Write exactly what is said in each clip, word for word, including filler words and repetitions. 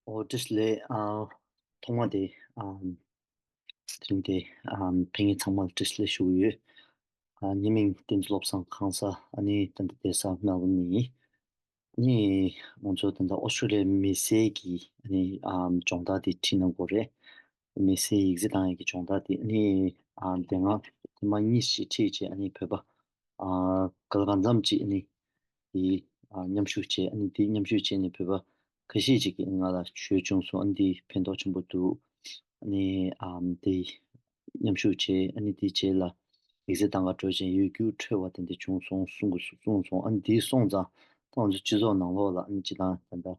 ཨོ་བཀྲ་ཤིས་བདེ་ལེགས། ཨ་ཐོག་མ་དེ་ཨ་དེ་རིང་དེ་ཨ་ཕེབས་མཁན་ཚང་མ་ལ་བཀྲ་ཤིས་བདེ་ལེགས་ཞུ་གི་ཡོད། ཨ་ངའི་མིང་བསྟན་འཛིན་བློ་བཟང་ཁང་གསར། ཨ་ནི་ད་ལྟ་བསྡད་ས་མེལ་བོན་ནས་ཡིན། ཨ་ནི་ང་ཚོ་ད་ལྟ་ཨོ་སི་ཀྲོ་ལི་ཡའི་མི་སེར་གྱི་ཨ་ནི་ཨ་སྦྱོང་བརྡར་དེ་ཁྲིད་གནང་དགོས་རེད། མི་སེར་ཡིག་ཚད་བཏང་ཡས་ཀྱི་སྦྱོང་བརྡར་དེ་ཨ་ནི་ཨ་དེ་སྔ་ཐེངས་མ་གཉིས་ཤིག་ཁྲིད་བྱས། ཨ་ནི་བོད་པ་ཨ་ག་ལ་གང་འཚམ་ཅིག་ཨ་ནི་དེ་ཨ་མཉམ་ཞུགས་བྱས། ཨ་ནི་དེ་མཉམ་ཞུགས་བྱས་ནས་བོད་པ་ཁ་ཤས་ཅིག་གིས་ང་ལ་ཞུས་བྱུང་སོང་། ཨ་ནི་དེ་ཕན་ཐོགས་ཆེན་པོ་འདུག། ཨ་ནི་ཨ་དེ་མཉམ་ཞུགས་བྱས། ཨ་ནི་དེ་རྗེས་ལ་ཡིག་ཚད་གཏང་ག་འགྲོ་བྱས་ཡོད་རྒྱུ་འཕྲོད་པ་དེ་འདྲ་བྱུང་སོང་གསུང་གི་གསུངས་སོང་། ཨ་ནི་དེ་སོང་ཙང་ད་ང་ཚོ་སྤྱི་ཚོགས་ནང་ལོགས་ལ་ཨ་ནི་སྤྱིར་བཏང་ད་ལྟ་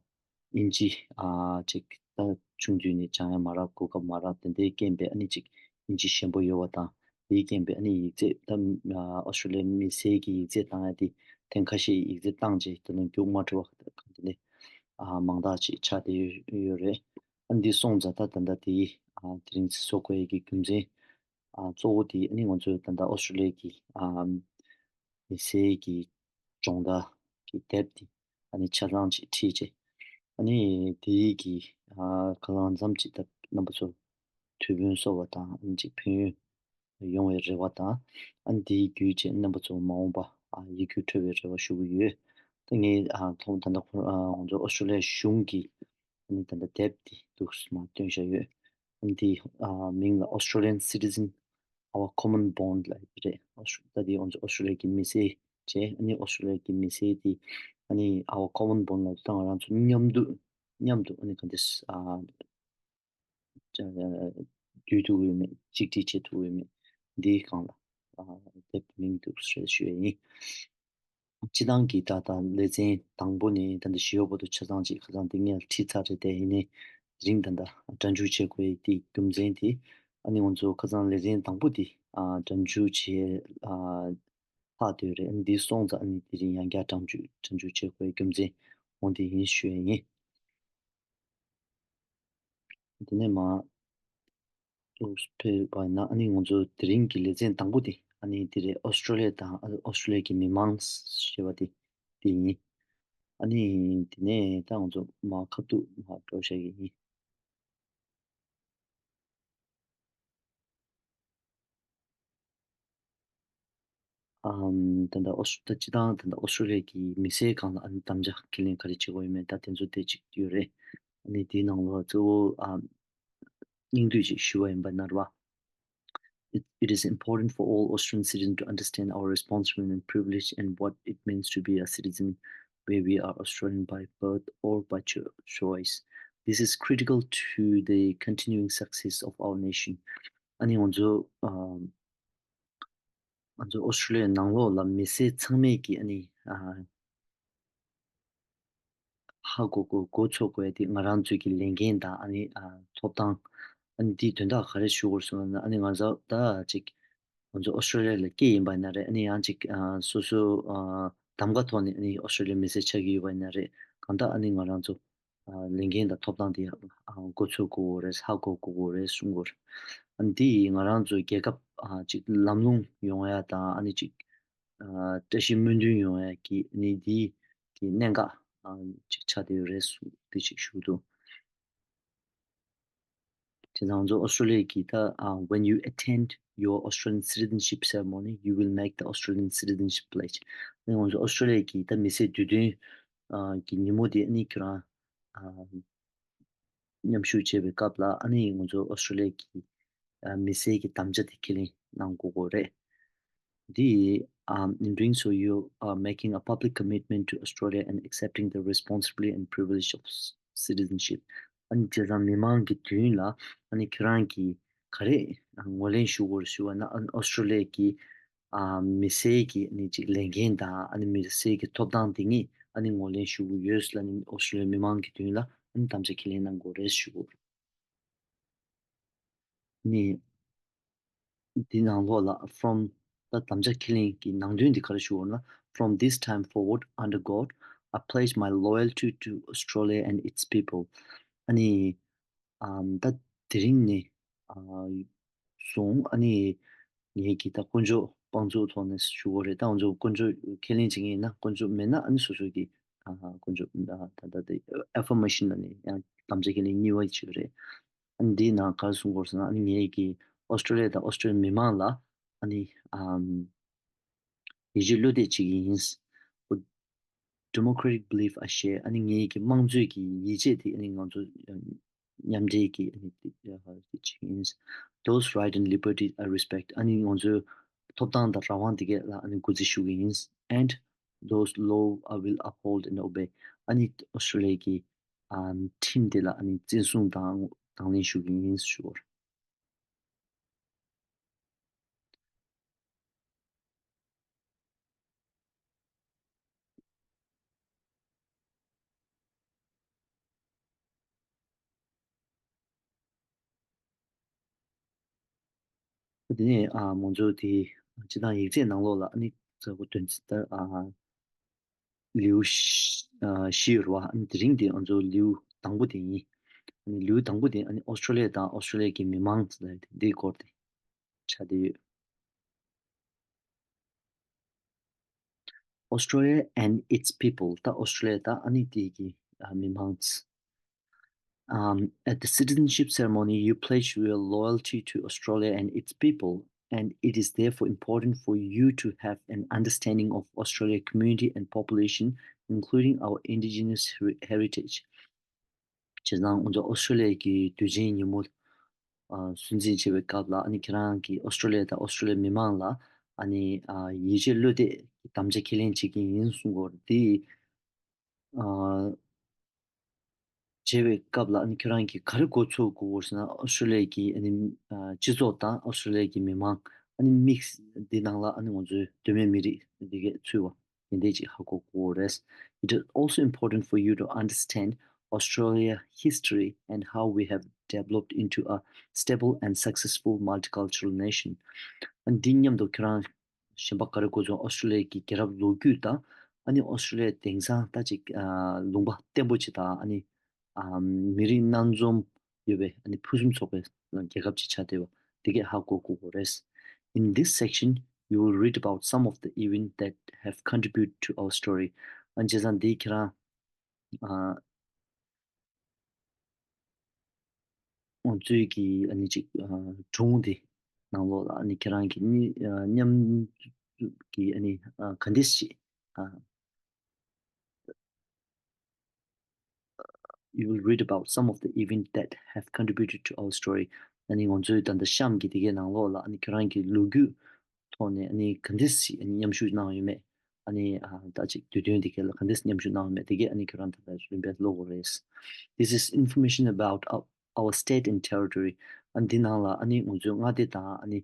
ཨིན་ཇི་ཨ་ཅིག་ད་ཆུང་དུས་ནས་སྦྱང་ཡ་མ་རག། གོ་སྐབས་མ་རག། དེ་འདྲའི་རྐྱེན་པས་ཨ་ནི་ཅིག་ཨིན་ཇི་ཞན་པོ་ཡོད་པ་དང་། དེའི་རྐྱེན་པས་ཨ་ནི་ཡིག་ཚད་ད་ཨ་ཨོ་སི་ཀྲོ་ལི་ཡའི་མི་སེར་གྱི་ཡིག་ཚད་གཏང་ཡ་དེ་ཐེངས་ཁ་ཤས་ཡིག་ཚད་བཏང་རྗེས་ད་དུང་རྒྱུགས་མ་འཕྲོད་པ་དེ་འདྲ་ཨ་མང་དག་ཅིག་ཆགས་བསྡད་ཡོད་རེད། ཨ་ནི་འདི་སོང་ཙང་ད་ད་ལྟ་དེ་ཨ་དེ་རིང་ཚེ་བཟོ་དགོས་ཡས་ཀྱི་རྒྱུ་མཚན་ཨ་གཙོ་བོ་དེ་ཨ་ནི་ང་ཚོའི་ད་ལྟ་ཨོ་སི་ཀྲོ་ལི་ཡ་གི་ཨ་མི་སེར་གྱི་སྦྱོང་བརྡར་གྱི་དེབ་དེ་ཨ་ནི་ཆ་ཚང་ཅིག་ཁྲིད་བྱས། ཨ་ནི་དེའི་གི་ཨ་གང་ལ་གང་འཚམ་ཅིག་ད་རྣམ་པ་ཚོར་དོད་པོ་གསོ་བ་དང་ཨ་ནི་ཅིག་ཕན་ཡོན་ཡོང་བའི་རེ་བ་དང་། ཨ་ནི་དེའི་བརྒྱུད་བྱས་རྣམ་པ་ཚོ་མ་འོངས་པ་ཨ་ཡིག་རྒྱུགས་འཕྲོད་པའི་རེ་བ་ཞུ་གི་ཡོད། ད་ངས་ཨ་ཐོག་ད་ལྟ་ཁོ་ཨ་ང་ཚོ་ཨོ་སི་ཀྲོ་ལི་ཡ་གཞུང་གི་ཨ་ནི་ད་ལྟ་དེབ་དེ་འདུག་སེ་མར་བཏོན་བཞག་ཡོད། ཨ་ནི་དེའི་ཨ་མིང་ལ་Australian Citizen, Our Common Bond ལབ་ཡོད་རེད། ཨོ་ཤུ་ད་དེ་ང་ཚོ་ཨོ་སི་ཀྲོ་ལི་ཡ་གི་མི་སེར་བྱས། ཨ་ནི་ཨོ་སི་ཀྲོ་ལི་ཡ་གི་མི་སེར་དེ་ཨ་ནི་Our Common Bond ལབ་ད་ང་རང་ཚོ་མཉམ་དུ་མཉམ་དུ་ཨ་ནི་ག་འདྲ་ཨ། བསྡུ་ཐུབ་ཀྱི་ཡོད་མེད། གཅིག་སྒྲིལ་བྱེད་ཐུབ་ཀྱི་ཡོད་མེད། འདིའི་སྒང་ལ་ཨ་དེབ་མིང་འདུག་ཟེར་ཞུ་ཡ་ཡིན། སྤྱི་བཏང་གི་ད་ལྟ་ལེ་ཚན་དང་པོ་ནས་ད་ལྟ་བཞི་བ་བར་དུ་ཆ་ཚང་ཅིག་ཁ་སང་འདི་ངས་ཁྲིད་ཚར་རེད་དེ། ཡིན་ནའི་དེ་རིང་ད་ལྟ་སྒྲ་འཇུག་བྱེད་དགོས་ཡ་དེའི་རྒྱུ་མཚན་དེ་ཨ་ནི་ང་ཚོ་ཁ་སང་ལེ་ཚན་དང་པོ་དེ་ཨ་སྒྲ་འཇུག་བྱེད་ཨ་ལྷག་བསྡད་རེད། ཨ་ནི་འདི་སོང་ཙང་ཨ་ནི་དེ་རིང་ཡང་བསྐྱར་སྒྲ་འཇུག་སྒྲ་འཇུག་བྱེད་དགོས་ཡ་རྒྱུ་མཚན་འོ་འདི་ཡིན་ཞུ་ཡ་ཡིན། དེ་ནས་མར་ཏོག་ཙམ་ཕེབས་པ་ཡིན་ན། ཨ་ནི་ང་ཚོ་དེ་རིང་གི་ལེ་ཚན་དང་པོ་དེ་ཨ་ནི་དེ་རེད། ཨོ་སི་ཀྲོ་ལི་ཡ་དང་ཨ་ཨོ་སི་ཀྲོ་ལི་ཡ་གི་མི་མང་ཞེས་པ་དེ་དེ་ཡིན། ཨ་ནི་དེ་ནས་ད་ང་ཚོ་མར་ཁ་ཐུག་མར་འགྲོ་བྱ་གི་ཡིན། ཨམ། ད་ལྟ་ཨོ་སི་ད་སྤྱིར་བཏང་ད་ལྟ་ཨོ་སི་ཀྲོ་ལི་ཡ་གི་མི་སེར་སྒང་ལ་ཨ་ནི་དམ་བཅའ་ཁས་ལེན་ག་རེ་བྱེད་དགོས་ཡོད་མེད་ད་དེ་ཚོ་དེ་གཅིག་ཡོད་རེད། ཨ་ནི་དེའི་ནང་ལོགས་གཙོ་བོ་ཨམ། སྙིང་བསྡུས་ཅིག་ཞུ་བ་ཡིན་པ་ན་རེད་བ། It, it is important for all Australian citizens to understand our responsibility and privilege and what it means to be a citizen where we are Australian by birth or by cho- choice. This is critical to the continuing success of our nation. ཨ་ནི་ང་ཚོ་ཨམ། ང་ཚོ་ཨོ་སི་ཀྲོ་ལི་ཡའི་ནང་ལོགས་ལ་མི་སེར་ཚང་མས་ཀྱིས་ཨ་ནི་ཨ་ཧ་གོ་དགོས་གོ་ཚོད་དགོས་ཡ་དེ་ང་རང་ཚོའི་གི་ལས་འགན་དང་ཨ་ནི་ཨ་ཐོབ་ཐང་། ཨ་ནི་དེའི་དོན་དག་ག་རེ་ཞུ་དགོས་སོང་ན། ཨ་ནི་ང་ཚོ་ད་ཅིག་ང་ཚོ་ཨོ་སི་ཀྲོ་ལི་ཡ་ལ་སྐྱེས་ཡིན་པ་ཡིན་ན་རེད། ཨ་ནི་ཡང་ཅིག་ཨ་སོ་སོ་ཨ་གདམ་ག་ཐོག་ནས་ཨ་ནི་ཨོ་སི་ཀྲོ་ལི་ཡའི་མི་སེར་ཆགས་ཀྱི་ཡོད་པ་ཡིན་ན་རེད། གང་ལྟར་ཨ་ནི་ང་རང་ཚོ་ཨ་ལས་འགན་དང་ཐོབ་ཐང་དེ་ཨ་གོ་ཚོད་དགོས་ཀྱི་རེད། ཧ་གོ་དགོས་ཀྱི་རེད་གསུང་གི་ཡོད་རེད། ཨ་ནི་དེ་ཡིས་ང་རང་ཚོའི་རྒྱལ་ཁབ་ཨ་ཅིག་ལམ་ལྷོང་ཡོང་ཡ་དང་ཨ་ནི་ཅིག་ཨ་བཀྲ་ཤིས་སྨོན་འདུན་ཡོང་ཡ་གི་ཨ་ནི་དེ་གི་གནད་འགག་ཨ་ཅིག་ཆགས་བསྡད་ཡོད་རེད་གསུངས་དེ་ཅིག་ཞུ་གི་འདུག། དེ་ཙང་ང་ཚོ་ཨོ་སི་ཀྲོ་ལི་ཡ་གི་ད་ཨ་When you attend your Australian citizenship ceremony, you will make the Australian citizenship pledge. ཨ་ནི་ང་ཚོ་ཨོ་སི་ཀྲོ་ལི་ཡ་གི་ད་མི་སེར་དུས་སྟོན་ཨ་གི་ཉིན་མོ་དེ་ཨ་ནི་ཁྱོད་རང་ཨ་མཉམ་ཞུགས་བྱེད་པའི་སྐབས་ལ་ཨ་ནི་ང་ཚོ་ཨོ་སི་ཀྲོ་ལི་ཡ་གི་ཨ་མི་སེར་གྱི་དམ་བཅའ་དེ་ཁས་ལེན་གནང་དགོས་ཀྱི་རེད། འདི་ཨམ། In doing so, you are making a public commitment to Australia and accepting the responsibility and privilege of citizenship. ཨ་ནི་བྱས་ཙང་མི་མང་གི་མདུན་ལ་ཨ་ནི་ཁྱོད་རང་གིས་ག་རེ་ངོས་ལེན་ཞུ་དགོས་ཞུ་བ་ན། ཨ་ནི་ཨོ་སི་ཀྲོ་ལི་ཡ་གི་ཨ་མི་སེར་གྱི་ཨ་ནི་ཅིག་ལས་འགན་དང་ཨ་ནི་མི་སེར་གྱི་ཐོབ་ཐང་དེ་ཉིད་ཨ་ནི་ངོས་ལེན་ཞུ་གི་ཡོད་ལབ་ནི་ཨོ་སི་ཀྲོ་ལི་ཡ་མི་མང་གི་མདུན་ལ་ཨ་ནི་དམ་བཅའ་ཁས་ལེན་གནང་དགོས་རེད་ཞུ་གི་ཡོད། ནི་འདི་ནང་ལོགས་ལ་from ད་དམ་བཅའ་ཁས་ལེན་གྱི་ནང་དོན་འདི་ག་རེ་ཞུ་བ་ན། From this time forward, under God, I pledge my loyalty to Australia and its people. ཨ་ནི་ཨམ། ད་དེ་རིང་ནས་ཨ་བཟུང་ཨ་ནི་ངེད་ཀྱིས་ད་དཀོན་མཆོག་དཔང་བཙུགས་ཐོག་ནས་ཞུ་དགོས་རེད། ད་ང་ཚོ་དཀོན་མཆོག་ཁས་ལེན་བྱེད་མཁན་ཡིན་ན། དཀོན་མཆོག་མེད་ན་ཨ་ནི་སོ་སོ་གི་ ཨ་དཀོན་མཆོག་ད་ལྟ་དེ་affirmation ལ་ནི་ཡང་དམ་བཅའ་འཁྱེར་ལེན་གཉིས་པ་ཅིག་རེད། ཨ་ནི་འདིའི་ནང་ག་རེ་གསུང་གི་ཡོད་ཟེར་ན། ཨ་ནི་ངས་ཀྱི་ཨོ་སི་ཀྲོ་ལི་ཡ་དང་ཨོ་སི་ཀྲོ་ལི་ཡ་མི་མང་ལ་ཨ་ནི་ཨམ་ཡིད་ཆེས་བློ་གཏད་བྱེད་ཀྱི་ཡིན། Democratic belief I share. ཨ་ནི་ངེད་ཀྱི་དམངས་གཙོའི་གི་ཡིད་ཆེས་དེ་ཨ་ནི་ང་ཚོ་མཉམ་འབྲེལ་གྱི་ཨ་ནི་དེ་ཅིག་ཡིན། Those rights and liberties I respect. ཨ་ནི་ང་ཚོའི་ཐོབ་ཐང་དང་རང་དབང་དེ་གས་ལ་ཨ་ནི་གུས་བརྩི་ཞུ་གི་ཡིན། And those law I will uphold and obey. ཨ་ནི་ཨོ་སི་ཀྲོ་ལི་ཡ་གི་ཨ་ཁྲིམས་དེ་ལ་ཨ་ནི་བརྩི་སྲུང་དང་དང་ལེན་ཞུ་གི་ཡིན་ཞུ་བ་རེད། དེ་ནས་ཨ་མང་ཚོགས་དེ་སྤྱི་བཏང་ཡིག་ཚད་ནང་ལོགས་ལ་ཨ་ནི་ཚ་བོ་དོན་ཚན་ལྟར་ཨ་ལེའུ་བཞི་ཨ་བཞི་ཡོད་རེད་བ། ཨ་ནི་དེ་རིང་དེ་ང་ཚོ་ལེའུ་དང་པོ་དེ་ཡིན། ཨ་ནི་ལེའུ་དང་པོ་དེ་ཨ་ནི་ཨོ་སི་ཀྲོ་ལི་ཡ་དང་ཨོ་སི་ཀྲོ་ལི་ཡ་གི་མི་མང་ཟེར་ཏེ་འདིའི་སྐོར་དེ་ཆགས་བསྡད་ཡོད། Australia and its people. ད་ཨོ་སི་ཀྲོ་ལི་ཡ་དང་ཨ་ནི་དེ་གི་ཨ་མི་མང་། Um, at the citizenship ceremony, you pledge your loyalty to Australia and its people, and it is therefore important for you to have an understanding of Australia's community and population, including our indigenous heri- heritage. བྱས་ཙང་ང་ཚོ་ཨོ་སི་ཀྲོ་ལི་ཡ་གི་དུས་ཆེན་ཉིན་མོ་ཨ་སྲུང་བརྩི་བྱེད་པའི་སྐབས་ལ་ཨ་ནི་ཁྱེད་རང་གིས་ཨོ་སི་ཀྲོ་ལི་ཡ་དང་ཨོ་སི་ཀྲོ་ལི་ཡ་མི་མང་ལ་ཨ་ནི་ཨ་ཡིད་ཆེས་བློ་གཏད་ཀྱི་དམ་བཅའ་ཁས་ལེན་བྱེད་ཀྱི་ཡིན་གསུང་གི་ཡོད་རེད། དེ་ཨ་བྱེད་པའི་སྐབས་ལ་ཨ་ནི་ཁྱེད་རང་གིས་ག་རེ་གོ་ཚོད་དགོས་ཟེར་ན། ཨོ་སི་ཀྲོ་ལི་ཡ་གི་ཨ་ནི་ཨ་སྤྱི་ཚོགས་དང་ཨོ་སི་ཀྲོ་ལི་ཡ་གི་མི་མང་ཨ་ནི་དམིགས་འདི་ནང་ལ་ཨ་ནི་ང་ཚོའི་གདོད་མའི་མི་རིགས་འདི་གས་ཚུད་པ་དེ་འདྲས་ཅིག་ཧ་གོ་དགོས་རེད། It is also important for you to understand Australia history and how we have developed into a stable and successful multicultural nation. ཨ་ནི་འདི་མཉམ་དུ་ཁྱེད་རང་གཞན་པ་ག་རེ་གོ་ཚོད། ཨོ་སི་ཀྲོ་ལི་ཡ་གི་རྒྱལ་རབས་ལོ་རྒྱུས་དང་ཨ་ནི་ཨོ་སི་ཀྲོ་ལི་ཡ་དེང་སང་ད་ཅིག་ཨ་ལུང་པ་བརྟན་པོ་ཅིག་དང་ཨ་ནི་ཨ་མི་རིགས་སྣ་འཛོམས་ཡོད་པའི་ཨ་ནི་ཕུན་སུམ་ཚོགས་པའི་རྒྱལ་ཁབ་ཅིག་ཆགས་བསྡད་པ་དེ་གས་ཧ་གོ་དགོས་རེད། In this section, you will read about some of the events that have contributed to our story. ཨ་ནི་བྱས་ཙང་འདི་ཁྱེད་རང་ཨ་ང་ཚོའི་གི་ཨ་ནི་ཅིག་ཨ་སྒྲུང་དེ་ནང་ལོགས་ལ་ཨ་ནི་ཁྱེད་རང་གི་ནི་ཨ་མཉམ་གི་ཨ་ནི་ཨ་ག་འདྲས་ཤིག་ཨ། You will read about some of the events that have contributed to our story. ཨ་ནི་ང་ཚོའི་ད་ལྟ་གཤམ་གྱི་དེ་གའི་ནང་ལོགས་ལ་ཨ་ནི་ཁྱེད་རང་གི་ལོ་རྒྱུས་ཐོག་ནས་ཨ་ནི་ག་འདྲས་ཤིག་ཨ་ནི་མཉམ་ཞུགས་གནང་ཡོད་མེད། ཨ་ནི་ཨ་ད་ཅིག་དུས་སྟོན་དེ་གའི་ལ་ག་འདྲས་མཉམ་ཞུགས་གནང་ཡོད་མེད་དེ་གའི་ཨ་ནི་ཁྱེད་རང་ད་ལྟ་རིམ་པས་ཀློག་དགོས་རེད། This is information about our, our state and territory. ཨ་ནི་འདི་ནང་ལ་ཨ་ནི་ང་ཚོའི་མངའ་སྡེ་དང་ཨ་ནི་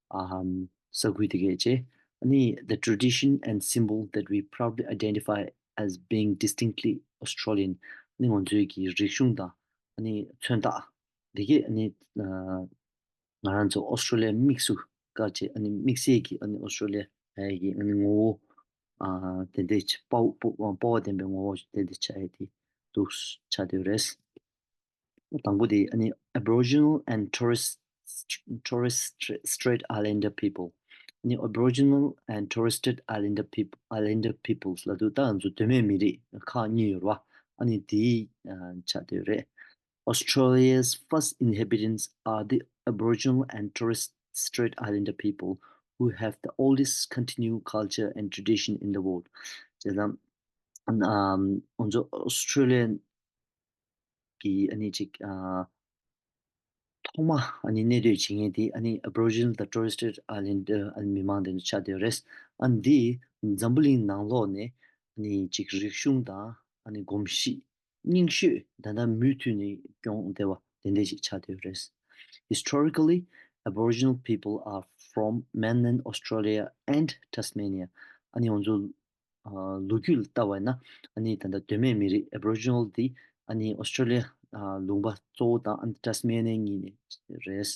ཨམ་ས་ཁུལ་དེ་གའི་བཅས། ཨ་ནི་the tradition and symbol that we proudly identify as being distinctly Australian. ཨ་ནི་ང་ཚོའི་གི་རིག་གཞུང་དང་ཨ་ནི་མཚོན་རྟགས་འདི་གས་ཨ་ནི་ཨ་ང་རང་ཚོ་ཨོ་སི་ཀྲོ་ལི་ཡ་དམིགས་སུ་བཀར་བྱས་ཨ་ནི་དམིགས་བསལ་གྱི་ཨ་ནི་ཨོ་སི་ཀྲོ་ལི་ཡ་གི་ཨ་ནི་ངོ་བོ་ཨ་དེ་འདྲའི་ཆ་དཔའ་བོ་དཔའ་བོ་ལྡན་པའི་ངོ་བོ་དེ་འདྲ་ཆགས་ཡས་དེ་འདུག་ཆགས་བསྡད་ཡོད་རེད། དང་པོ་དེ་ཨ་ནི་Aboriginal and Torres Torres Strait Islander people. ཨ་ནི་Aboriginal and Torres Strait Islander people, Islander peoples ལབ་དུས་ད་ང་ཚོ་གདོད་མའི་མི་རིགས་ཁག་གཉིས་ཡོད་རེད་བ། ཨ་ནི་དེའི་ཨ་ཆགས་བསྡད་ཡོད་རེད། Australia's first inhabitants are the Aboriginal and Torres Strait Islander people, who have the oldest continued culture and tradition in the world. བྱས་ཙང་ཨམ་ང་ཚོ་ཨོ་སི་ཀྲོ་ལི་ཡ་གི་ཨ་ནི་ཅིག་ཨ་ཐོག་མ་ཨ་ནི་གནས་སྡོད་བྱེད་མཁན་དེ་ཨ་ནི་Aboriginal དང་Torres Strait Islander ཨ་ནི་མི་མང་དེ་ཚོ་ཆགས་བསྡད་ཡོད་རེད། ཨ་ནི་འདི་འཛམ་བུ་གླིང་ནང་ལོགས་ནས་ཨ་ནི་ཅིག་རིག་གཞུང་དང་ཨ་ནི་གོམས་གཤིས་རྙིང་ཤོས་ད་ལྟ་མུ་མཐུད་ནས་སྐྱོང་བསྡད་པ་དེ་འདྲ་ཞིག་ཆགས་བསྡད་ཡོད་རེད། Historically, Aboriginal people are from mainland Australia and Tasmania. ཨ་ནི་ང་ཚོ་ཨ་ལོ་རྒྱུས་ལ་ལྟ་བ་ཡིན་ན་ཨ་ནི་ད་ལྟ་གདོད་མའི་མི་རིགས་Aboriginal དེ་ཨ་ནི་ཨོ་སི་ཀྲོ་ལི་ཡ་ཨ་ལུང་པ་གཙོ་བོ་དང་ཨ་ནི་Tasmania གཉིས་ནས་རེད།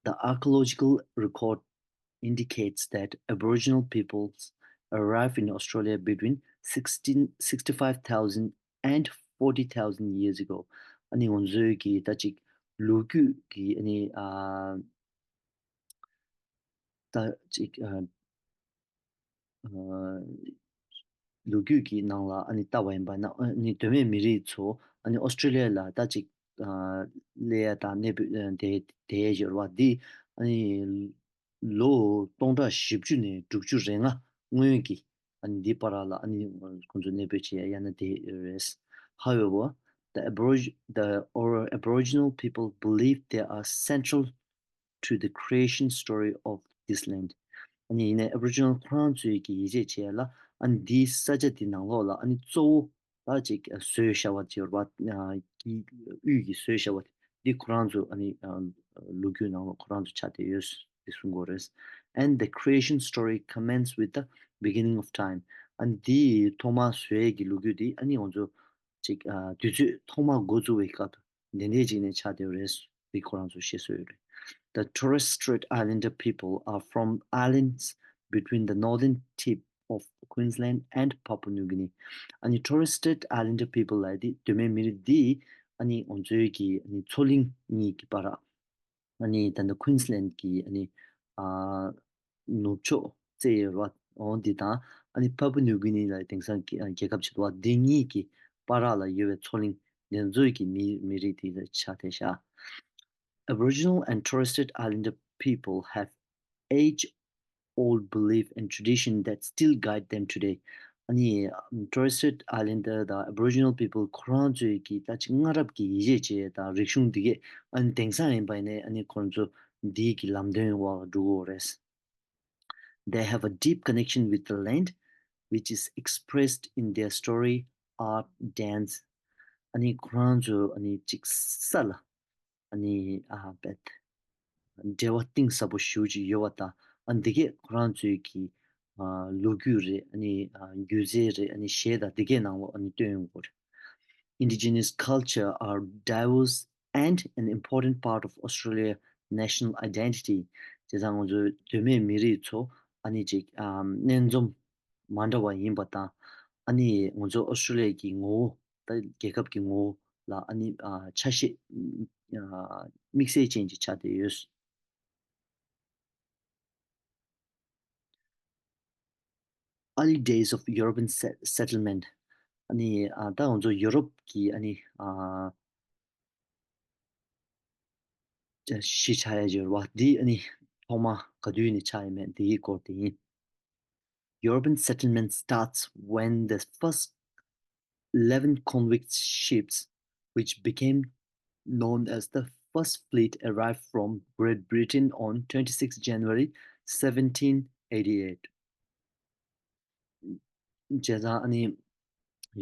The archaeological record indicates that Aboriginal peoples arrived in Australia between sixteen, sixty-five thousand and forty thousand years ago. ཨ་ནི་ང་ཚོའི་གི་ད་ཅིག་ལོ་རྒྱུས་ཀྱི་ཨ་ནི་ཨ་ད་ཅིག་ཨ་ཨ་ ལོ་རྒྱུས་ཀྱི་ནང་ལ་ཨ་ནི་ལྟ་བ་ཡིན་པ་ན་ཨ་ནི་གདོད་མའི་མི་རིགས་ཚོ་ཨ་ནི་ཨོ་སི་ཀྲི་ལི་ཡ་ལ་ད་ཅིག་ཨ་སླེབས་ཡ་དང་གནས་སྤོས་ཨ་དེ་དེ་ཡོད་རེད་བ། འདི་ཨ་ནི་ལོ་སྟོང་ཕྲག་བཞི་བཅུ་ནས་དྲུག་ཅུ་རེ་ལྔ་སྔོན་གྱི་ཨ་ནི་འདི་བར་ལ་ཨ་ནི་ཁོང་ཚོ་གནས་སྤོས་བྱེད་ཡ་ཡང་ན་དེ་རེད། However, the Aborig- the or Aboriginal people believe they are central to the creation story of this land. ཨ་ནི་ཡིན་ནའི་Aboriginal ཁོ་རང་ཚོའི་གི་ཡིད་ཆེས་བྱེད་ཡ་ལ་ཨ་ནི་འདིའི་ས་ཆ་འདི་ནང་ལོགས་ལ་ཨ་ནི་གཙོ་བོ་ད་ཅིག་བཟོས་བཞག་པ་ཅིག་ཡོད་རེད་བ། ཨ་གི་དབུས་ཀྱི་བཟོས་བཞག་པ་འདི་ཁོ་རང་ཚོ་ཨ་ནི་ཨ་ལོ་རྒྱུས་ནང་ལ་ཁོ་རང་ཚོ་ཆགས་བསྡད་ཡོད་ཟེར་གསུང་གི་ཡོད་རེད། And the creation story commences with the beginning of time. ཨ་ནི་འདིའི་ཐོག་མ་བཟོ་ཡས་ཀྱི་ལོ་རྒྱུས་འདི་ཨ་ནི་ང་ཚོ་ཅིག་ཨ་དུས་ཚོད་ཐོག་མ་འགོ་བཙུགས་པའི་སྐབས་དེ་འདྲའི་ཅིག་ནས་ཆགས་བསྡད་ཡོད་རེད་ཟེར་ཁོ་རང་ཚོ་བཤད་སྲོལ་ཡོད་རེད། The Torres Strait Islander people are from islands between the northern tip of Queensland and Papua New Guinea. ཨ་ནི་Torres Strait Islander people ལབ་ཡ་དེ་གདོད་མའི་མི་རིགས་འདི་ཨ་ནི་ང་ཚོའི་གི་ཨ་ནི་མཚོ་གླིང་གཉིས་ཀྱི་བར་ཨ་ནི་ད་ནི་Queensland གི་ཨ་ནི་ཨ་ནུབ་ཕྱོགས་བཙལ་ཡོད་རེད་བ། འོ་འདི་དང་ཨ་ནི་Papua New Guinea ལ་དེང་སང་གི་ཨ་རྒྱལ་ཁབ་ཆེ་བ་འདི་གཉིས་ཀྱི་བར་ལ་ཡོད་པའི་མཚོ་གླིང་འདི་ཚོའི་གི་མི་མི་རིགས་དེ་ཆགས་བསྡད་ཤག Aboriginal and Torres Strait Islander people have age-old belief and tradition that still guide them today. ཨ་ནི་Torres Strait Islander དང་Aboriginal people ཁོ་རང་ཚོའི་གི་ད་ཅིག་སྔ་རབས་ཀྱི་ཡིད་ཆེས་བྱེད་ཡས་དང་རིག་གཞུང་འདི་གས་ཨ་ནི་དེང་སང་ཡིན་པ་ཡིན་ནའི་ཨ་ནི་ཁོ་རང་ཚོ་འདིའི་གི་ལམ་སྟོན་འོག་འགྲོ་གི་ཡོད་རེད། They have a deep connection with the land, which is expressed in their story, art, dance. ཨ་ནི་ཁོ་རང་ཚོ་ཨ་ནི་ཅིག་ས་ལ་ཨ་ནི་ཨ་བེད་འབྲེལ་བ་གཏིང་ཟབ་པོ་ཞེ་པོ་ཅིག་ཡོད་པ་དང་ཨ་འདི་གས་ཁོ་རང་ཚོའི་གི་ཨ་ལོ་རྒྱུས་རེད། ཨ་ནི་ཨ་སྒྱུ་རྩལ་རེད། ཨ་ནི་གཞས་དང་འདི་གས་ནང་ལོགས་ཨ་ནི་སྟོན་ཡོང་གི་ཡོད་རེད། Indigenous culture are diverse and an important part of Australia national identity. བྱས་ཙང་ང་ཚོའི་གདོད་མའི་མི་རིགས་ཚོ་ཨ་ནི་ཅིག་ཨམ་སྣེ་འཛོམས་མ་འདྲ་བ་ཡིན་པ་དང་ཨ་ནི་ང་ཚོ་ཨོ་སི་ཀྲི་ལི་ཡ་གི་ངོ་བོ་ད་རྒྱལ་ཁབ་ཀྱི་ངོ་བོ་ལ་ཨ་ནི་ཨ་ཆ་ཤས་ཨ་དམིགས་བསལ་ཅན་ཅིག་ཆགས་བསྡད་ཡོད། Early days of European se- settlement. ཨ་ནི་ཨ་ད་ང་ཚོ་ཡོ་རོབ་ཀྱི་ཨ་ནི་ཨ་གཞིས་ཆགས་ཡ་ཅིག་ཡོད་རེད་བ། འདི་ཨ་ནི་ཐོག་མ་ག་དུས་ནས་ཆགས་ཡོད་མེད་འདིའི་སྐོར་དེ་ཡིན། European settlement starts when the first eleven convict ships, which became known as the First Fleet, arrived from Great Britain on twenty-sixth January seventeen eighty-eight. བྱས་ཙང་ཨ་ནི་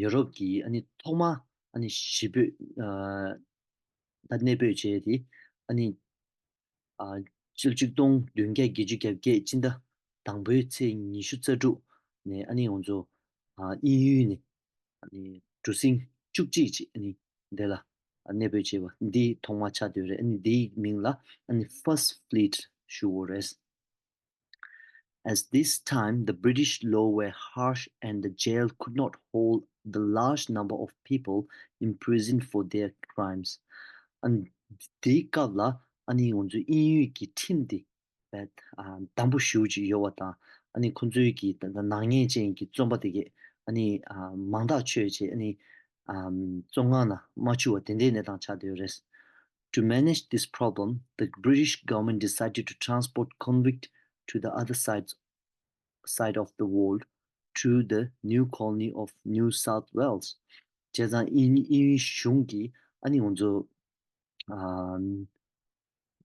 ཡོ་རོབ་ཀྱི་ཨ་ནི་ཐོག་མ་ཨ་ནི་གཞིས་སྤོས་ཨ་ད་གནས་སྤོས་བྱས་ཏེ་ཨ་ནི་ཨ་ཕྱི་ལོ་ཆིག་སྟོང་བདུན་བརྒྱ་བརྒྱད་ཅུ་གྱ་བརྒྱད་སྤྱི་ཟླ་དང་པོའི་ཚེས་ཉི་ཤུ་རྩ་དྲུག་ནས་ཨ་ནི་ང་ཚོ་ཨ་དབྱིན་ཡུལ་ནས་ཨ་ནི་གྲུ་གཟིངས་བཅུ་གཅིག་ཅིག་ཨ་ནི་འདི་ལ་ཨ་གནས་སྤོས་བྱས་པ་འདི་ཐོག་མ་ཆགས་བསྡད་རེད། ཨ་ནི་འདིའི་མིང་ལ་ཨ་ནི་First Fleet ཞུ་དགོས་རེད། At this time, the British law were harsh and the jail could not hold the large number of people imprisoned for their crimes. ཨ་ནི་དེའི་སྐབས་ལ་ཨ་ནི་ང་ཚོའི་དབྱིན་ཡུལ་གྱི་ཁྲིམས་དེ་བས་ཨ་དམ་པོ་ཞེ་པོ་ཅིག་ཡོད་པ་དང་ཨ་ནི་ཁོང་ཚོའི་གི་ད་ལྟ་ནག་ཉེས་ཅན་གྱི་བཙོན་པ་དེ་གས་ཨ་ནི་ཨ་མང་ཐག་ཆོད་བྱས་ཨ་ནི་ཨམ་བཙོན་ཁང་ནང་མ་འཆུག་པ་དེ་འདྲའི་གནས་སྟངས་ཆགས་བསྡད་ཡོད་རེད། To manage this problem, the British government decided to transport convict to the other side, side of the world through the new colony of New South Wales. བྱས་ཙང་དབྱིན་དབྱིན་ཡུལ་གཞུང་གིས་ཨ་ནི་ང་ཚོ་ཨམ་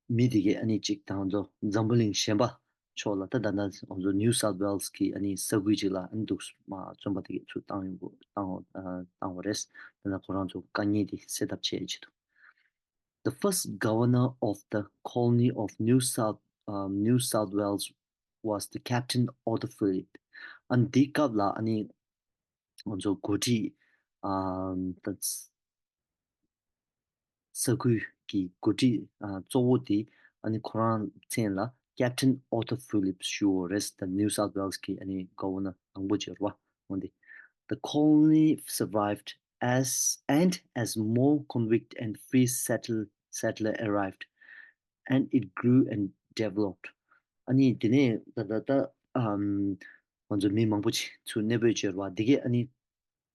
མི་དེ་གས་ཨ་ནི་གཅིག་དང་ང་ཚོ་འཛམ་བུ་གླིང་གཞན་པ་ཕྱོགས་ལ་ད་ད་ལྟ་ང་ཚོ་New South Wales གི་ཨ་ནི་ས་ཁུལ་གཅིག་ལ་ཨ་ནི་འདུག་མ་བཙོན་པ་དེ་གས་ཚུར་བཏང་ཡོང་དགོས་བཏང་བ་ཨ་བཏང་བ་རེད། ད་ལྟ་ཁོ་རང་ཚོ་དཀའ་ངལ་དེ་སེལ་ཐབས་བྱས་ཆེད་དུ། The first governor of the colony of New South, um, New South Wales was the Captain Arthur Phillip. ཨ་ནི་དེའི་སྐབས་ལ་ཨ་ནི་ང་ཚོ་འགོ་ཁྲིད་ཨམ་ད་ས་ཁུལ་གྱི་འགོ་ཁྲིད་ཨ་གཙོ་བོ་དེ་ཨ་ནི་ཁོ་རང་མཚན་ལ་Captain Arthur Phillip ཞུ་བ་རེད། ད་New South Wales གི་ཨ་ནི་གོ་བོ་ན་དང་པོ་བྱས་རེད་བ། འོན་ཏེ། The colony survived as and as more convict and free settle settler arrived, and it grew and developed. ཨ་ནི་དེ་ནས་ད་ད་ད་ཨམ་ ང་ཚོ་མི་མང་པོ་ཅིག་ཚུར་གནས་སྤོས་བྱས་པ་འདི་གས་ཨ་ནི་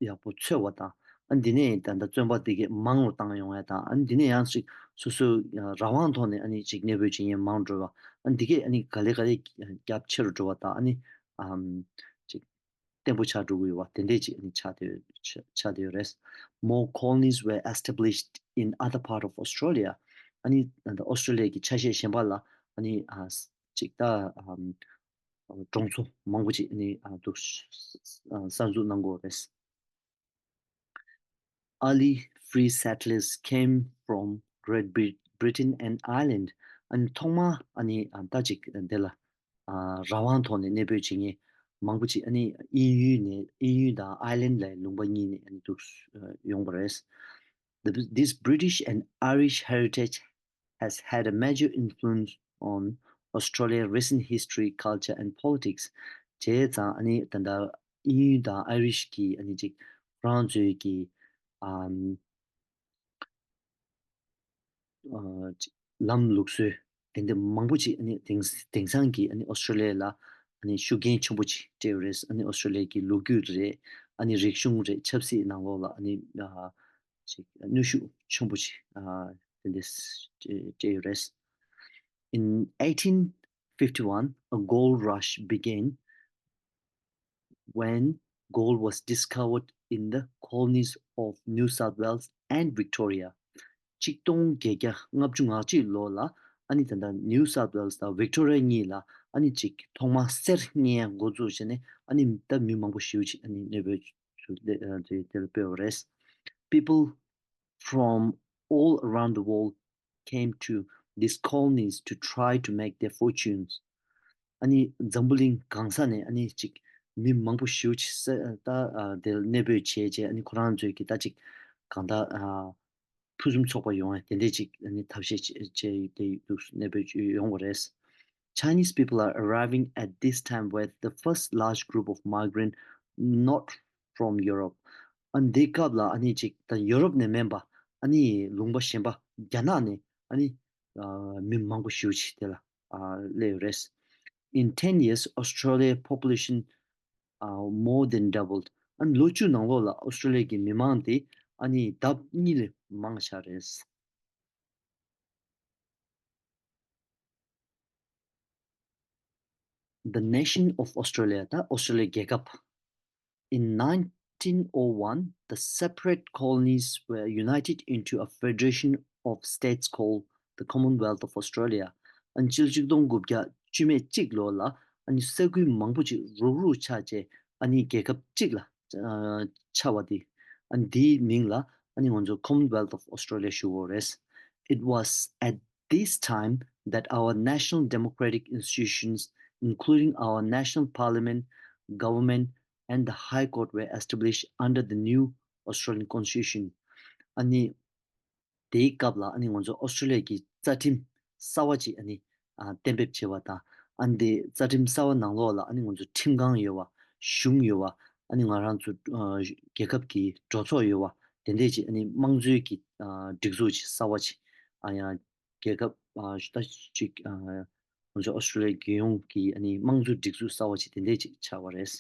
ཡག་པོ་འཚོལ་བ་དང་། ཨ་ནི་འདི་ནས་ད་ལྟ་བཙོན་པ་འདི་གས་མང་རུ་བཏང་ཡོང་ཡ་དང་། ཨ་ནི་འདི་ནས་ཡང་ཅིག་སོ་སོའི་རང་དབང་ཐོག་ནས་ཨ་ནི་ཅིག་གནས་སྤོས་བྱེད་མཁན་མང་འགྲོ་བ། ཨ་ནི་འདི་གས་ཨ་ནི་ག་ལེ་ག་ལེ་རྒྱ་ཆེ་རུ་འགྲོ་བ་དང་། ཨ་ནི་ཨམ་ཅིག་བརྟན་པོ་ཆགས་འགྲོ་གི་ཡོད་པ་དེ་འདྲས་ཅིག་ཨ་ནི་ཆགས་བསྡད་ཆགས་བསྡད་ཡོད་རེད། More colonies were established in other part of Australia. ཨ་ནི་ད་ལྟ་ཨོ་སི་ཀྲོ་ལི་ཡ་གི་ཆ་ཤས་གཞན་པ་ལ་ཨ་ནི་ཨ་ཅིག་ད་ཨམ་གྲོང་ཚོ་མང་པོ་ཅིག་ཨ་ནི་ཨ་འདུག་ཨ་གསར་འཛུགས་གནང་དགོས་རེད། Early free settlers came from Great Brit- Britain and Ireland. ཨ་ནི་ཐོག་མ་ཨ་ནི་ཨ་ད་ཅིག་འདི་ལ་ཨ་རང་དབང་ཐོག་ནས་གནས་སྤོས་བྱེད་མཁན་མང་པོ་ཅིག་ཨ་ནི་དབྱིན་ཡུལ་ནས་དབྱིན་ཡུལ་དང་ཨའི་ལན་ལའི་ལུང་པ་གཉིས་ནས་ཨ་ནི་འདུག་ཨ་ཡོང་བ་རེད། The- This British and Irish heritage has had a major influence on Australia's recent history, culture, and politics. བྱས་ཙང་ཨ་ནི་ད་ལྟ་དབྱིན་ཡུལ་དང་ཨའི་རིཤ་གི་ཨ་ནི་ཅིག་ཁོ་རང་ཚོའི་གི་ཨམ་ཨ་ཅིག་ལམ་ལུགས་སྲོལ་དེ་འདྲ་མང་པོ་ཅིག་ཨ་ནི་དེང་དེང་སང་གི་ཨ་ནི་ཨོ་སི་ཀྲོ་ལི་ཡ་ལ་ཨ་ནི་ཤུགས་རྐྱེན་ཆེན་པོ་ཅིག་སྤྲད་ཡོད་རེད། ཨ་ནི་ཨོ་སི་ཀྲོ་ལི་ཡ་གི་ལོ་རྒྱུས་རེད། ཨ་ནི་རིག་གཞུང་རེད། ཆབ་སྲིད་ནང་ལོགས་ལ་ཨ་ནི་ཨ་ཅིག་གནོན་ཤུགས་ཆེན་པོ་ཅིག་ཨ་དེ་འདྲ་སྤྲད་ཡོད་རེད། In eighteen fifty-one, a gold rush began when gold was discovered in the colonies of New South Wales and Victoria. ཆིག་སྟོང་བརྒྱད་བརྒྱ་ལྔ་བཅུ་ང་གཅིག་ལོ་ལ་ཨ་ནི་ད་ལྟ་ནིའུ་སའུཐ་ཝེལ་སི་དང་ཝིག་ཊོ་རི་ཡ་གཉིས་ལ་ཨ་ནི་ཅིག་ཐོག་མར་གསེར་རྙེད་འགོ་འཛུགས་བྱས་ནས་ཨ་ནི་ད་མི་མང་པོ་ཞེ་པོ་ཅིག་ཨ་ནི་གནས་སྤོས་ཚུར་དེ་དེ་ལ་སྤོས་པ་རེད། People from all around the world came to these colonies to try to make their fortunes. ཨ་ནི་འཛམ་བུ་གླིང་གང་ས་ནས་ཨ་ནི་ཅིག་མི་མང་པོ་ཞེ་པོ་ཅིག་ས་ད་ཨ་དེར་གནས་སྤོས་བྱས་བྱས། ཨ་ནི་ཁོ་རང་ཚོའི་གི་ད་ཅིག་གང་ད་ཨ་ཕུན་སུམ་ཚོགས་པ་ཡོང་ཡ་དེ་འདྲས་ཅིག་ཨ་ནི་ཐབས་ཤེས་བྱས་བྱས་དེ་འདུག་གནས་སྤོས་ཡོང་བ་རེད། Chinese people are arriving at this time with the first large group of migrant not from Europe. ཨ་འདི་སྐབས་ལ་ཨ་ནི་ཅིག་ད་ཡོ་རོབ་ནས་མིན་པ་ཨ་ནི་ལུང་པ་གཞན་པ་རྒྱ་ནག་ནས་ཨ་ནི་ཨ་མི་མང་པོ་ཞེ་པོ་ཅིག་དེ་ལ་ཨ་སླེབས་ཡོད་རེད། In ten years, Australia population uh, more than doubled. ཨ་ནི་ལོ་བཅུ་ནང་ལོགས་ལ་ཨོ་སི་ཀྲོ་ལི་ཡ་གི་མི་མང་དེ་ཨ་ནི་ལྡབ་གཉིས་ལས་མང་ཆགས་རེད། The nation of Australia, ད་ཨོ་སི་ཀྲོ་ལི་ཡ་རྒྱལ་ཁབ། In nineteen oh one, the separate colonies were united into a federation of states called the Commonwealth of Australia. ཨ་ནི་ཕྱི་ལོ་ཆིག་སྟོང་དགུ་བརྒྱ་བཅུ་མེད་གཅིག་ལོ་ལ་ཨ་ནི་ས་ཁུལ་མང་པོ་ཅིག་རུག་རུག་ཆགས་བྱས་ཨ་ནི་རྒྱལ་ཁབ་གཅིག་ལ་ཨ་ཆགས་པ་དེ། ཨ་ནི་དེའི་མིང་ལ་ཨ་ནི་ང་ཚོ་Commonwealth of Australia ཞུ་གི་ཡོད་རེད། It was at this time that our national democratic institutions, including our national parliament, government, and the High Court, were established under the new Australian Constitution. ཨ་ནི་དེའི་སྐབས་ལ་ཨ་ནི་ང་ཚོ་ཨོ་སི་ཀྲོ་ལི་ཡ་གི་རྩ་ཁྲིམས་གསར་བ་ཅིག་ཨ་ནི་ཨ་གཏན་འབེབས་བྱས་པ་དང་། ཨ་ནི་དེ་རྩ་ཁྲིམས་གསར་བ་ནང་ལོགས་ལ་ཨ་ནི་ང་ཚོ་ཁྲིམས་ཁང་ཡོད་པ། གཞུང་ཡོད་པ། ཨ་ནི་ང་རང་ཚོ་ཨ་རྒྱལ་ཁབ་ཀྱི་གྲོས་ཚོགས་ཡོད་པ། དེ་འདྲས་ཅིག་ཨ་ནི་དམངས་གཙོའི་གི་ཨ་སྒྲིག་འཛུགས་ཅིག་གསར་བ་ཅིག་ཨ་ཡང་རྒྱལ་ཁབ་ཨ་ད་ཅིག་ཨ་ང་ཚོ་ཨོ་སི་ཀྲོ་ལི་ཡ་རྒྱལ་ཡོངས་ཀྱི་ཨ་ནི་དམངས་གཙོའི་སྒྲིག་འཛུགས་གསར་བ་ཅིག་དེ་འདྲས་ཅིག་ཆགས་པ་རེད།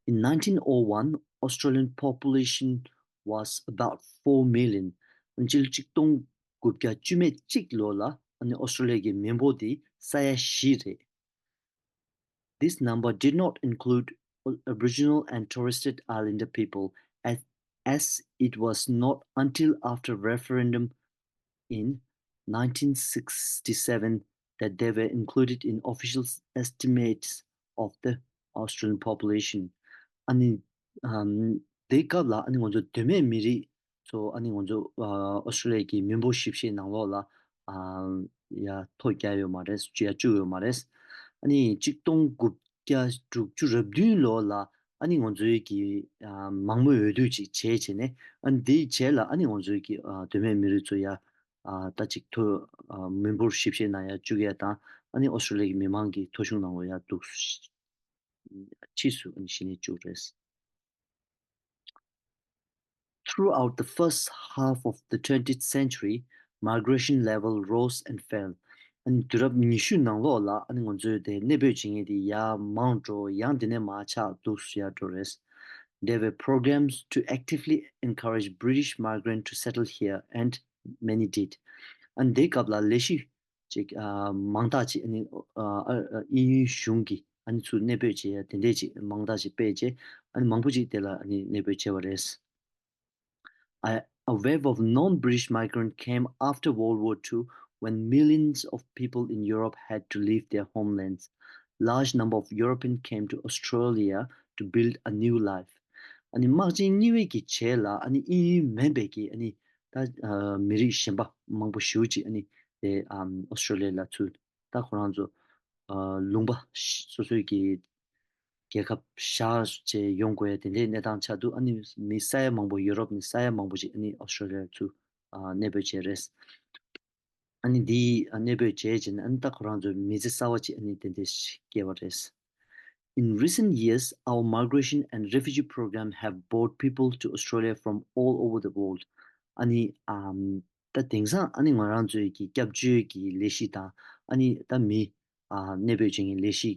In nineteen oh one, Australian population was about four million. ཕྱི་ལོ་ཆིག་སྟོང་དགུ་བརྒྱ་བཅུ་མེད་གཅིག་ལོ་ལ་ཨ་ནི་ཨོ་སི་ཀྲོ་ལི་ཡ་གི་མི་འབོར་དེ་ས་ཡ་བཞི་རེད། This number did not include Aboriginal and Torres Strait Islander people, as, as it was not until after referendum in nineteen sixty-seven that they were included in official estimates of the Australian population. ཨ་ནི་ཨམ་དེའི་སྐབས་ལ་ཨ་ནི་ང་ཚོ་གདོད་མའི་མི་རིགས་ཚོ་ཨ་ནི་ང་ཚོ་ཨ་ཨོ་སི་ཀྲོ་ལི་ཡ་གི་མི་འབོར་ཞིབ་བཤེར་ནང་ལོགས་ལ་ཨ་ཡ་ཐོ་བཀྱག་ཡོད་མ་རེད། ཡ་བཅུག་ཡོད་མ་རེད། ཨ་ནི་ཆིག་སྟོང་དགུ་བརྒྱ་དྲུག་ཅུ་རེ་བདུན་ལོ་ལ་ཨ་ནི་ང་ཚོའི་གི་ཨ་མང་མོས་འོས་བསྡུ་ཅིག་བྱས་བྱས་ནས། ཨ་ནི་དེའི་རྗེས་ལ་ཨ་ནི་ང་ཚོའི་གི་ཨ་གདོད་མའི་མི་རིགས་ཚོ་ཡ་ཨ་ད་ཅིག་ཐོ་ཨ་མི་འབོར་ཞིབ་བཤེར་ནང་ཡ་བཅུག་ཡ་དང་། ཨ་ནི་ཨོ་སི་ཀྲོ་ལི་ཡ་གི་མི་མང་གི་ཐོ་གཞུང་ནང་ལོགས་ཡ་འདུག་ཕྱིས་སུ་ཨ་ནི་གཞི་ནས་བཅུག་རེད། Throughout the first half of the twentieth century, migration level rose and fell. ཨ་ནི་དུས་རབས་ཉི་ཤུ་ནང་ལོགས་ལ་ཨ་ནི་ང་ཚོའི་དེ་གནས་སྤོས་བྱེད་མཁན་དེ་ཡར་མང་འགྲོ། ཡང་དེ་ནས་མར་ཆག་འདུག་ཡར་འགྲོ་རེད། There were programs to actively encourage British migrants to settle here, and many did. ཨ་ནི་དེའི་སྐབས་ལ་ལས་གཞི་ཅིག་ཨ་མང་དག་ཅིག་ཨ་ནི་ཨ་ཨ་དབྱིན་ཡུལ་གཞུང་གིས་ཨ་ནི་ཚུར་གནས་སྤོས་བྱེད་ཡ་དེ་འདྲས་ཅིག་མང་དག་ཅིག་སྤེལ་རྗེས་ཨ་ནི་མང་པོ་ཅིག་དེ་ལ་ཨ་ནི་གནས་སྤོས་བྱས་པ་རེད། A, a wave of non-British migrants came after World War Two when millions of people in Europe had to leave their homelands. Large number of Europeans came to Australia to build a new life. ཨ་ནི་དམག་ཆེན་གཉིས་པའི་གི་རྗེས་ལ་ཨ་ནི་དབྱིན་ཡུལ་མིན་པའི་གི་ཨ་ནི་ད་ཨ་མི་རིགས་གཞན་པ་མང་པོ་ཞེ་པོ་ཅིག་ཨ་ནི་དེ་ཨམ་ཨོ་སི་ཀྲོ་ལི་ཡ་ལ་ཚུར་ད་ཁོ་རང་ཚོ་ཨ་ལུང་པ་སོ་སོའི་གི་རྒྱལ་ཁབ་བཞག་བྱས་ཡོང་དགོས་ཡ་དེ་འདྲའི་གནས་སྟངས་ཆགས་འདུག་ཨ་ནི་མི་ས་ཡ་མང་པོ་ཡུ་རོབ་ནས་ས་ཡ་མང་པོ་ཅིག་ཨ་ནི་ཨོ་སི་ཀྲོ་ལི་ཡ་ཚུར་ཨ་གནས་སྤོས་བྱས་རེད། ཨ་ནི་འདི་ཨ་གནས་སྤོས་བྱས་རྗེས་ནས་ཨ་ནི་ད་ཁོ་རང་ཚོའི་མི་ཚེ་གསར་བ་ཅིག་ཨ་ནི་དེ་འདྲས་སྐྱེལ་བ་རེད། In recent years, our migration and refugee program have brought people to Australia from all over the world. ཨ་ནི་ཨམ་ད་དེང་སང་ཨ་ནི་ང་རང་ཚོའི་གི་སྐྱབས་བཅོལ་གྱི་ལས་གཞི་དང་ཨ་ནི་ད་མི་ཨ་གནས་སྤོས་བྱེད་མཁན་ལས་གཞི་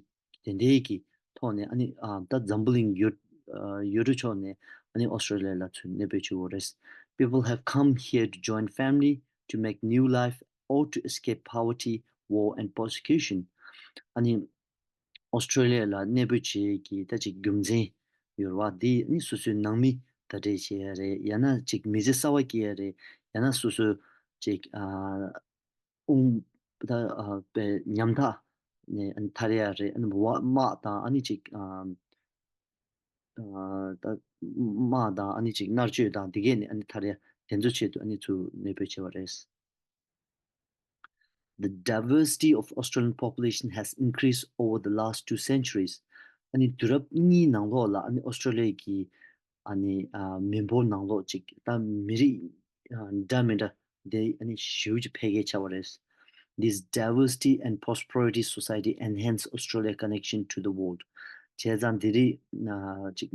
དེ་འདྲའི་གི་ཐོག་ནས་ཨ་ནི་ཨ་ད་འཛམ་བུ་གླིང་ཡུལ་ཨ་ཡུལ་གྲུ་ཕྱོགས་ནས་ཨ་ནི་ཨོ་སི་ཀྲོ་ལི་ཡ་ལ་ཚུར་གནས་སྤོས་བྱེད་དགོས་རེད། People have come here to join family, to make new life, or to escape poverty, war, and persecution. ཨ་ནི་ཨོ་སི་ཀྲོ་ལི་ཡ་ལ་གནས་སྤོས་བྱེད་ཀྱི་ད་ཅིག་རྒྱུ་མཚན་ཡོད་རེད་བ། འདི་ནི་སོ་སོའི་ནང་མི་ད་དྲན་བྱེད་ཡ་རེད། ཡང་ན་ཅིག་མི་ཚེ་གསར་བ་སྐྱེལ་ཡ་རེད། ཡང་ན་སོ་སོའི་ཅིག་ཨ་དབུང་ད་ཨ་པའི་ཉམ་ཐག་ནས་ཨ་ནི་ཐར་ཡ་རེད། ཨ་ནི་བ་དམག་དང་ཨ་ནི་ཅིག་ཨ་ཨ་ད་དམག་དང་ཨ་ནི་ཅིག་མནར་གཅོད་དང་འདི་གས་ནས་ཨ་ནི་ཐར་ཡ་དེ་ཚོ་ཆེད་དུ་ཨ་ནི་ཚུར་གནས་སྤོས་བྱས་པ་རེད། The diversity of Australian population has increased over the last two centuries. ཨ་ནི་དུས་རབས་གཉིས་ནང་ལོགས་ལ་ཨ་ནི་ཨོ་སི་ཀྲོ་ལི་ཡ་གི་ཨ་ནི་ཨ་མི་འབོར་ནང་ལོགས་ཅིག་ད་མི་རིགས་ཨ་འདྲ་མི་འདྲ་དེ་ཨ་ནི་ཞེ་པོ་ཅིག་འཕེལ་རྒྱས་ཆགས་པ་རེད། This diversity and prosperity society enhance Australia connection to the world. བྱས་ཙང་དེ་རིགས་ཨ་ཅིག་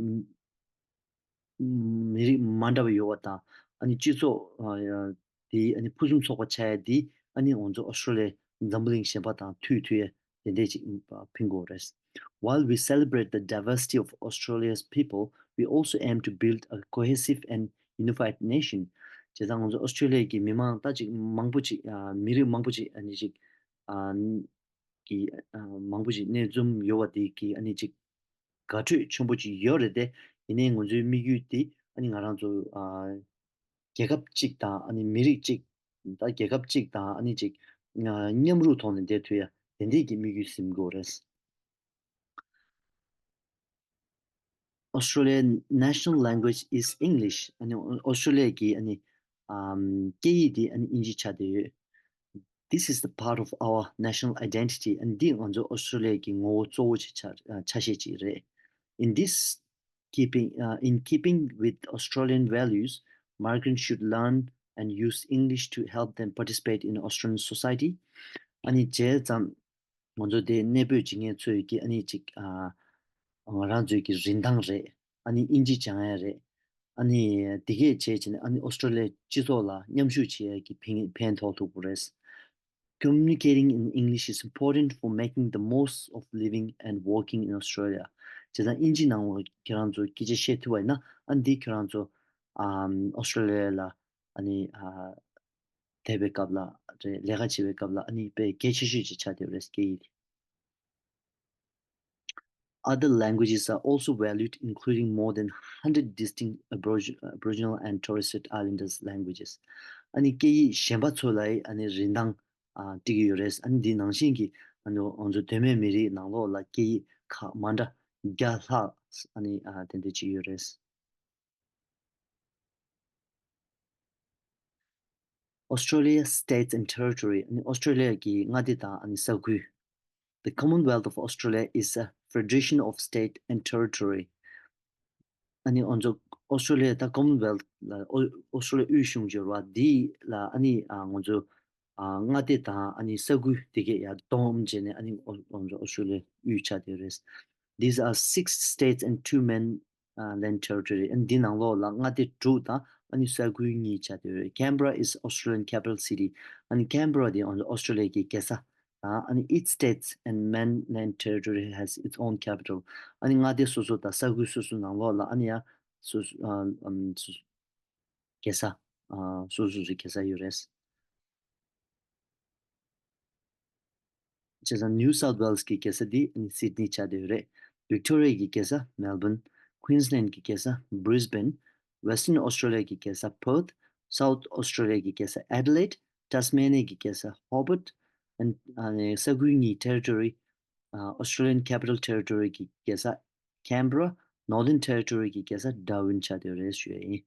མི་རིགས་མ་འདྲ་བ་ཡོད་པ་དང་ཨ་ནི་སྤྱི་ཚོགས་ཨ་དེའི་ཨ་ནི་ཕུན་སུམ་ཚོགས་པ་ཆགས་ཡ་དེ་ཨ་ནི་ང་ཚོ་ཨོ་སི་ཀྲོ་ལི་ཡ་འཛམ་བུ་གླིང་གཞན་པ་དང་མཐུད་ཐུབ་ཡ་དེ་འདྲས་ཅིག་ཕན་གྱི་ཡོད་རེད། While we celebrate the diversity of Australia's people, we also aim to build a cohesive and unified nation. བྱས་ཙང་ང་ཚོ་ཨོ་སི་ཀྲོ་ལི་ཡ་གི་མི་མང་ད་ཅིག་མང་པོ་ཅིག་ཨ་མི་རིགས་མང་པོ་ཅིག་ཨ་ནི་ཅིག་ཨ་གི་ཨ་མང་པོ་ཅིག་གནས་འཛོམས་ཡོད་པ་དེ་གི་ཨ་ནི་ཅིག་དགའ་སྤྲོ་ཆེན་པོ་ཅིག་ཡོད་རེད་དེ། ཡིན་ནའི་ང་ཚོའི་དམིགས་ཡུལ་དེ་ཨ་ནི་ང་རང་ཚོ་ཨ་རྒྱལ་ཁབ་གཅིག་དང་ཨ་ནི་མི་རིགས་གཅིག་ད་རྒྱལ་ཁབ་གཅིག་དང་ཨ་ནི་ཅིག་ཨ་མཉམ་རུབ་ཐོག་ནས་བསྡད་ཐུབ་ཡ་དེ་འདྲས་ཀྱི་དམིགས་ཡུལ་ཟིན་དགོས་རེད། Australian national language is English. ཨ་ནི་ཨོ་སི་ཀྲོ་ལི་ཡ་གི་ཨ་ནི་ཨམ་སྐད་ཡིག་དེ་ཨ་ནི་དབྱིན་ཇི་ཆགས་བསྡད་ཡོད། This is the part of our national identity. ཨ་ནི་འདི་ང་ཚོ་ཨོ་སི་ཀྲོ་ལི་ཡ་གི་ངོ་བོ་གཙོ་བོ་ཆེ་ཆ་ཨ་ཆ་ཤས་ཅིག་རེད། In this keeping, uh, in keeping with Australian values, migrants should learn and use English to help them participate in Australian society. ཨ་ནི་བྱས་ཙང་ང་ཚོ་དེ་གནས་སྤོས་བྱེད་མཁན་ཚོས་ཀྱི་ཨ་ནི་ཅིག་ཨ་ང་རང་ཚོའི་གི་རིན་ཐང་རེད། ཨ་ནི་དབྱིན་ཇི་སྦྱང་ཡ་རེད། ཨ་ནི་དེ་གས་བྱས་བྱས་ནས་ཨ་ནི་ཨོ་སི་ཀྲོ་ལི་ཡ་སྤྱི་ཚོགས་ལ་མཉམ་ཞུགས་བྱེད་ཡ་གི་ཕན་ཕན་ཐོགས་ཐུབ་ཀྱི་རེད། Communicating in English is important for making the most of living and working in Australia. བྱས་ཙང་དབྱིན་ཇི་ནང་ལ་ཁྱེད་རང་ཚོ་སྐད་ཆ་བཤད་ཐུབ་པ་ཡིན་ན་ཨ་ནི་འདི་ཁྱེད་རང་ཚོ་ཨམ་ཨོ་སི་ཀྲོ་ལི་ཡ་ལ་ཨ་ནི་ཨ་བསྡད་པའི་སྐབས་ལ་རེད། ལས་ཀ་བྱེད་པའི་སྐབས་ལ་ཨ་ནི་དཔེ་གལ་ཆེ་ཤོས་ཅིག་ཆགས་བསྡད་པ་རེད། སྐད་ཡིག་དེ། Other languages are also valued, including more than hundred distinct Aboriginal and Torres Strait Islanders languages. ཨ་ནི་སྐད་ཡིག་གཞན་པ་ཚོ་ལ་ཨ་ནི་རིན་ཐང་ཨ་སྤྲད་ཀྱི་ཡོད་རེད། ཨ་ནི་འདི་ནང་བཞིན་གྱི་ཨ་ནི་ང་ཚོ་གདོད་མའི་མི་རིགས་ནང་ལོགས་ལ་སྐད་ཡིག་ཁག་མ་འདྲ་བརྒྱ་ལྷག་ཨ་ནི་ཨ་དེ་འདྲ་ཅིག་ཡོད་རེད། Australia States and Territory. ཨ་ནི་ཨོ་སི་ཀྲོ་ལི་ཡ་གི་མངའ་སྡེ་དང་ཨ་ནི་ས་ཁུལ། The Commonwealth of Australia is a federation of state and territory. ཨ་ནི་ང་ཚོ་ཨོ་སི་ཀྲོ་ལི་ཡ་ད་Commonwealth ལ་ཨོ་ཨོ་སི་ཀྲོ་ལི་ཡ་དབུས་གཞུང་བརྗོད་པ་འདི་ལ་ཨ་ནི་ཨ་ང་ཚོ་ཨ་མངའ་སྡེ་དང་ཨ་ནི་ས་ཁུལ་དེ་གས་ཡར་བསྡོམས་བྱས་ནས་ཨ་ནི་ཨོ་ང་ཚོ་ཨོ་སི་ཀྲོ་ལི་ཡ་དབུས་ཆགས་བསྡད་རེད། These are six states and two main uh, land territory. ཨ་ནི་འདི་ནང་ལོགས་ལ་མངའ་སྡེ་དྲུག་དང་ཨ་ནི་ས་ཁུལ་གཉིས་ཆགས་བསྡད་རེད། Canberra is Australian capital city. ཨ་ནི་Canberra དེ་ཨོ་སི་ཀྲོ་ལི་ཡ་གི་རྒྱལ་ས་ དང་ཨ་ནི་each states and mainland territory has its own capital. ཨ་ནི་མངའ་སྡེ་སོ་སོ་དང་ས་ཁུལ་སོ་སོ་ནང་ལོགས་ལ་ཨ་ནི་ཡང་སོ་སོ་ཨམ་སོ་སོ་རྒྱལ་ས་ཨ་སོ་སོ་སོ་སོའི་རྒྱལ་ས་ཡོད་རེད། བྱས་ཙང་New South Wales གི་རྒྱལ་ས་འདི་ཨ་ནི་Sydney ཆགས་བསྡད་ཡོད་རེད། Victoria གི་རྒྱལ་ས་Melbourne, Queensland གི་རྒྱལ་ས་Brisbane, Western Australia གི་རྒྱལ་ས་Perth, South Australia གི་རྒྱལ་ས་Adelaide, Tasmania གི་རྒྱལ་ས་Hobart, and ཨ་ནི་ས་ཁུལ་གཉིས་Territory, ཨ་Australian Capital Territory གི་རྒྱལ་ས་Canberra, Northern Territory གི་རྒྱལ་ས་Darwin ཆགས་བསྡད་ཡོད་རེད་ཞུ་ཡ་ཡིན།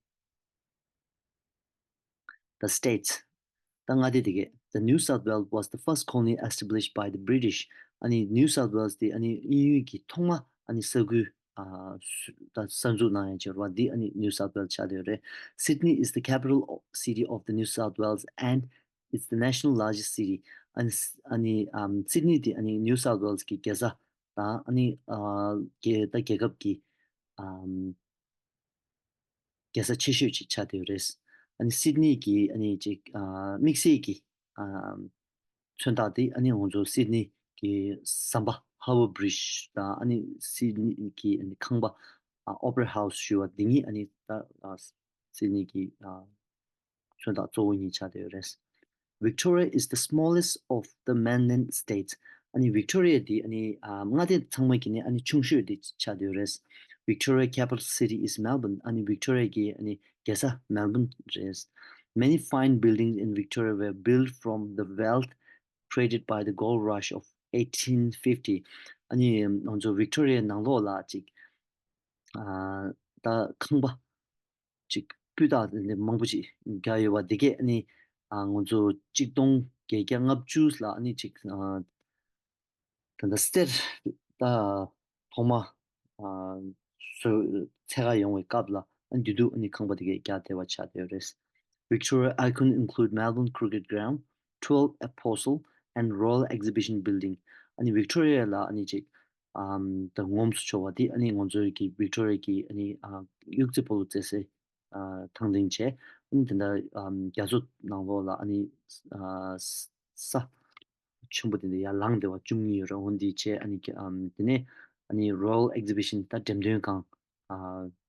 The States. ད་མངའ་སྡེ་དེ་གས། The New South Wales was the first colony established by the British. ཨ་ནི་New South Wales དེ་ཨ་ནི་དབྱིན་ཡུལ་གྱི་ཐོག་མ་ཨ་ནི་ས་ཁུལ་ཨ་སུ་ད་གསར་འཛུགས་གནང་ཡ་བྱས་རེད་བ། འདི་ཨ་ནི་New South Wales ཆགས་བསྡད་ཡོད་རེད། Sydney is the capital o- city of the New South Wales and it's the national largest city. ཨ་ནི་ཨ་ནི་ཨམ་Sydney དེ་ཨ་ནི་New South Wales གི་རྒྱལ་ས་དང་ཨ་ནི་ཨ་རྒྱལ་ད་རྒྱལ་ཁབ་ཀྱི་ཨམ་རྒྱལ་ས་ཆེ་ཤོས་ཅིག་ཆགས་བསྡད་ཡོད་རེད། ཨ་ནི་སིད་ནི་གི་ཨ་ནི་ཅིག་ཨ་དམིགས་བསལ་གྱི་ཨ་མཚོན་རྟགས་དེ་ཨ་ནི་ང་ཚོ་སིད་ནི་གི་ཟམ་པ་Harbour Bridge དང་ཨ་ནི་སིད་ནི་གི་ཨ་ནི་ཁང་པ་ཨ་Opera House ཞུ་བ་འདི་གཉིས་ཨ་ནི་ད་ཨ་སིད་ནི་གི་ཨ་མཚོན་རྟགས་གཙོ་བོ་གཉིས་ཆགས་བསྡད་ཡོད་རེད། Victoria is the smallest of the mainland states. ཨ་ནི་Victoria དེ་ཨ་ནི་ཨ་མངའ་སྡེ་ཚང་མ་གི་ནས་ཨ་ནི་ཆུང་ཤོས་དེ་ཆགས་བསྡད་ཡོད་རེད། Victoria capital city is Melbourne. ཨ་ནི་Victoria གི་ཨ་ནི་རྒྱལ་ས་Melbourne རེད། Many fine buildings in Victoria were built from the wealth created by the gold rush of eighteen fifty. ཨ་ནི་ང་ཚོ་Victoria ནང་ལོགས་ལ་ཅིག་ཨ་ད་ཁང་པ་ཅིག་སྤུས་དག་དེ་འདྲ་མང་པོ་ཅིག་རྒྱག་ཡོད་པ་འདི་གས་ཨ་ནི་ཨ་ང་ཚོ་གཅིག་སྟོང་བརྒྱད་བརྒྱ་ལྔ་བཅུ་ལ་ཨ་ནི་ཅིག་ཨ་ད་ལྟ་གསེར་ད་ཐོག་མ་ཨ་བཟོ་འཚོལ་ག་ཡོང་བའི་སྐབས་ལ་ཨ་ནི་དེ་དུས་ཨ་ནི་ཁང་པ་དེ་གས་རྒྱག་བསྡད་པ་ཆགས་བསྡད་ཡོད་རེད། Victoria icon include Melbourne Cricket Ground, twelve Apostle and Royal Exhibition Building. ཨ་ནི་Victoria ལ་ཨ་ནི་ཅིག་ཨམ་ད་ངོམས་སུ་ཆོག་པ་དེ་ཨ་ནི་ང་ཚོའི་གི་Victoria གི་ཨ་ནི་ཨ་གཡུ་རྩེ་སྤོ་ལོ་རྩེད་སའི་ཨ་ཐང་སྟེང་བྱས། ཨ་ནི་དེ་འདྲ་ཨམ་རྒྱ་མཚོ་ནང་ལོགས་ལ་ཨ་ནི་ཨ་ས་ཆེན་པོ་དེ་འདྲ་ཡར་ལངས་བསྡད་པ་བཅུ་གཉིས་ཡོད་རེད། འོ་འདི་བྱས་ཨ་ནི་ཨམ་དེ་ནས་ཨ་ནི་Royal Exhibition ད་འགྲེམས་སྟོན་ཁང་ཨ་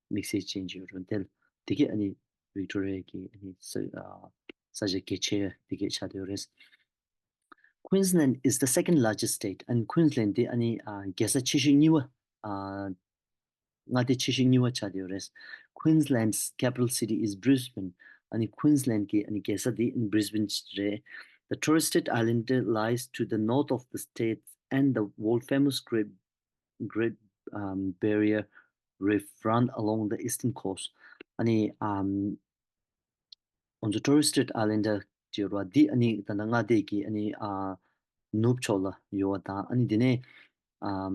དམིགས་བསལ་ཅན་ཅིག་ཡོད་རེད། དེ་དེ་གས་ཨ་ནི་Victoria གི་ཨ་ནི་ས་ཨ་ས་ཆ་གལ་ཆེ་དེ་གས་ཆགས་བསྡད་ཡོད་རེད། Queensland is the second largest state. ཨ་ནི་Queensland དེ་ཨ་ནི་ཨ་རྒྱལ་ས་ཆེ་ཤོས་གཉིས་པ་ཨ་མངའ་སྡེ་ཆེ་ཤོས་གཉིས་པ་ཆགས་བསྡད་ཡོད་རེད། Queensland's capital city is Brisbane. ཨ་ནི་Queensland གི་ཨ་ནི་རྒྱལ་ས་དེ་Brisbane རེད། The Torres Strait Islander lies to the north of the state and the world famous Great Great um, Barrier Reef run along the eastern coast. ཨ་ནི་ཨམ་ང་ཚོ་Torres Strait Islander ཅེས་པ་འདི་ཨ་ནི་ད་ལྟ་མངའ་སྡེ་གི་ཨ་ནི་ཨ་ནུབ་ཕྱོགས་ལ་ཡོད་པ་དང་ཨ་ནི་དེ་ནས་ཨམ་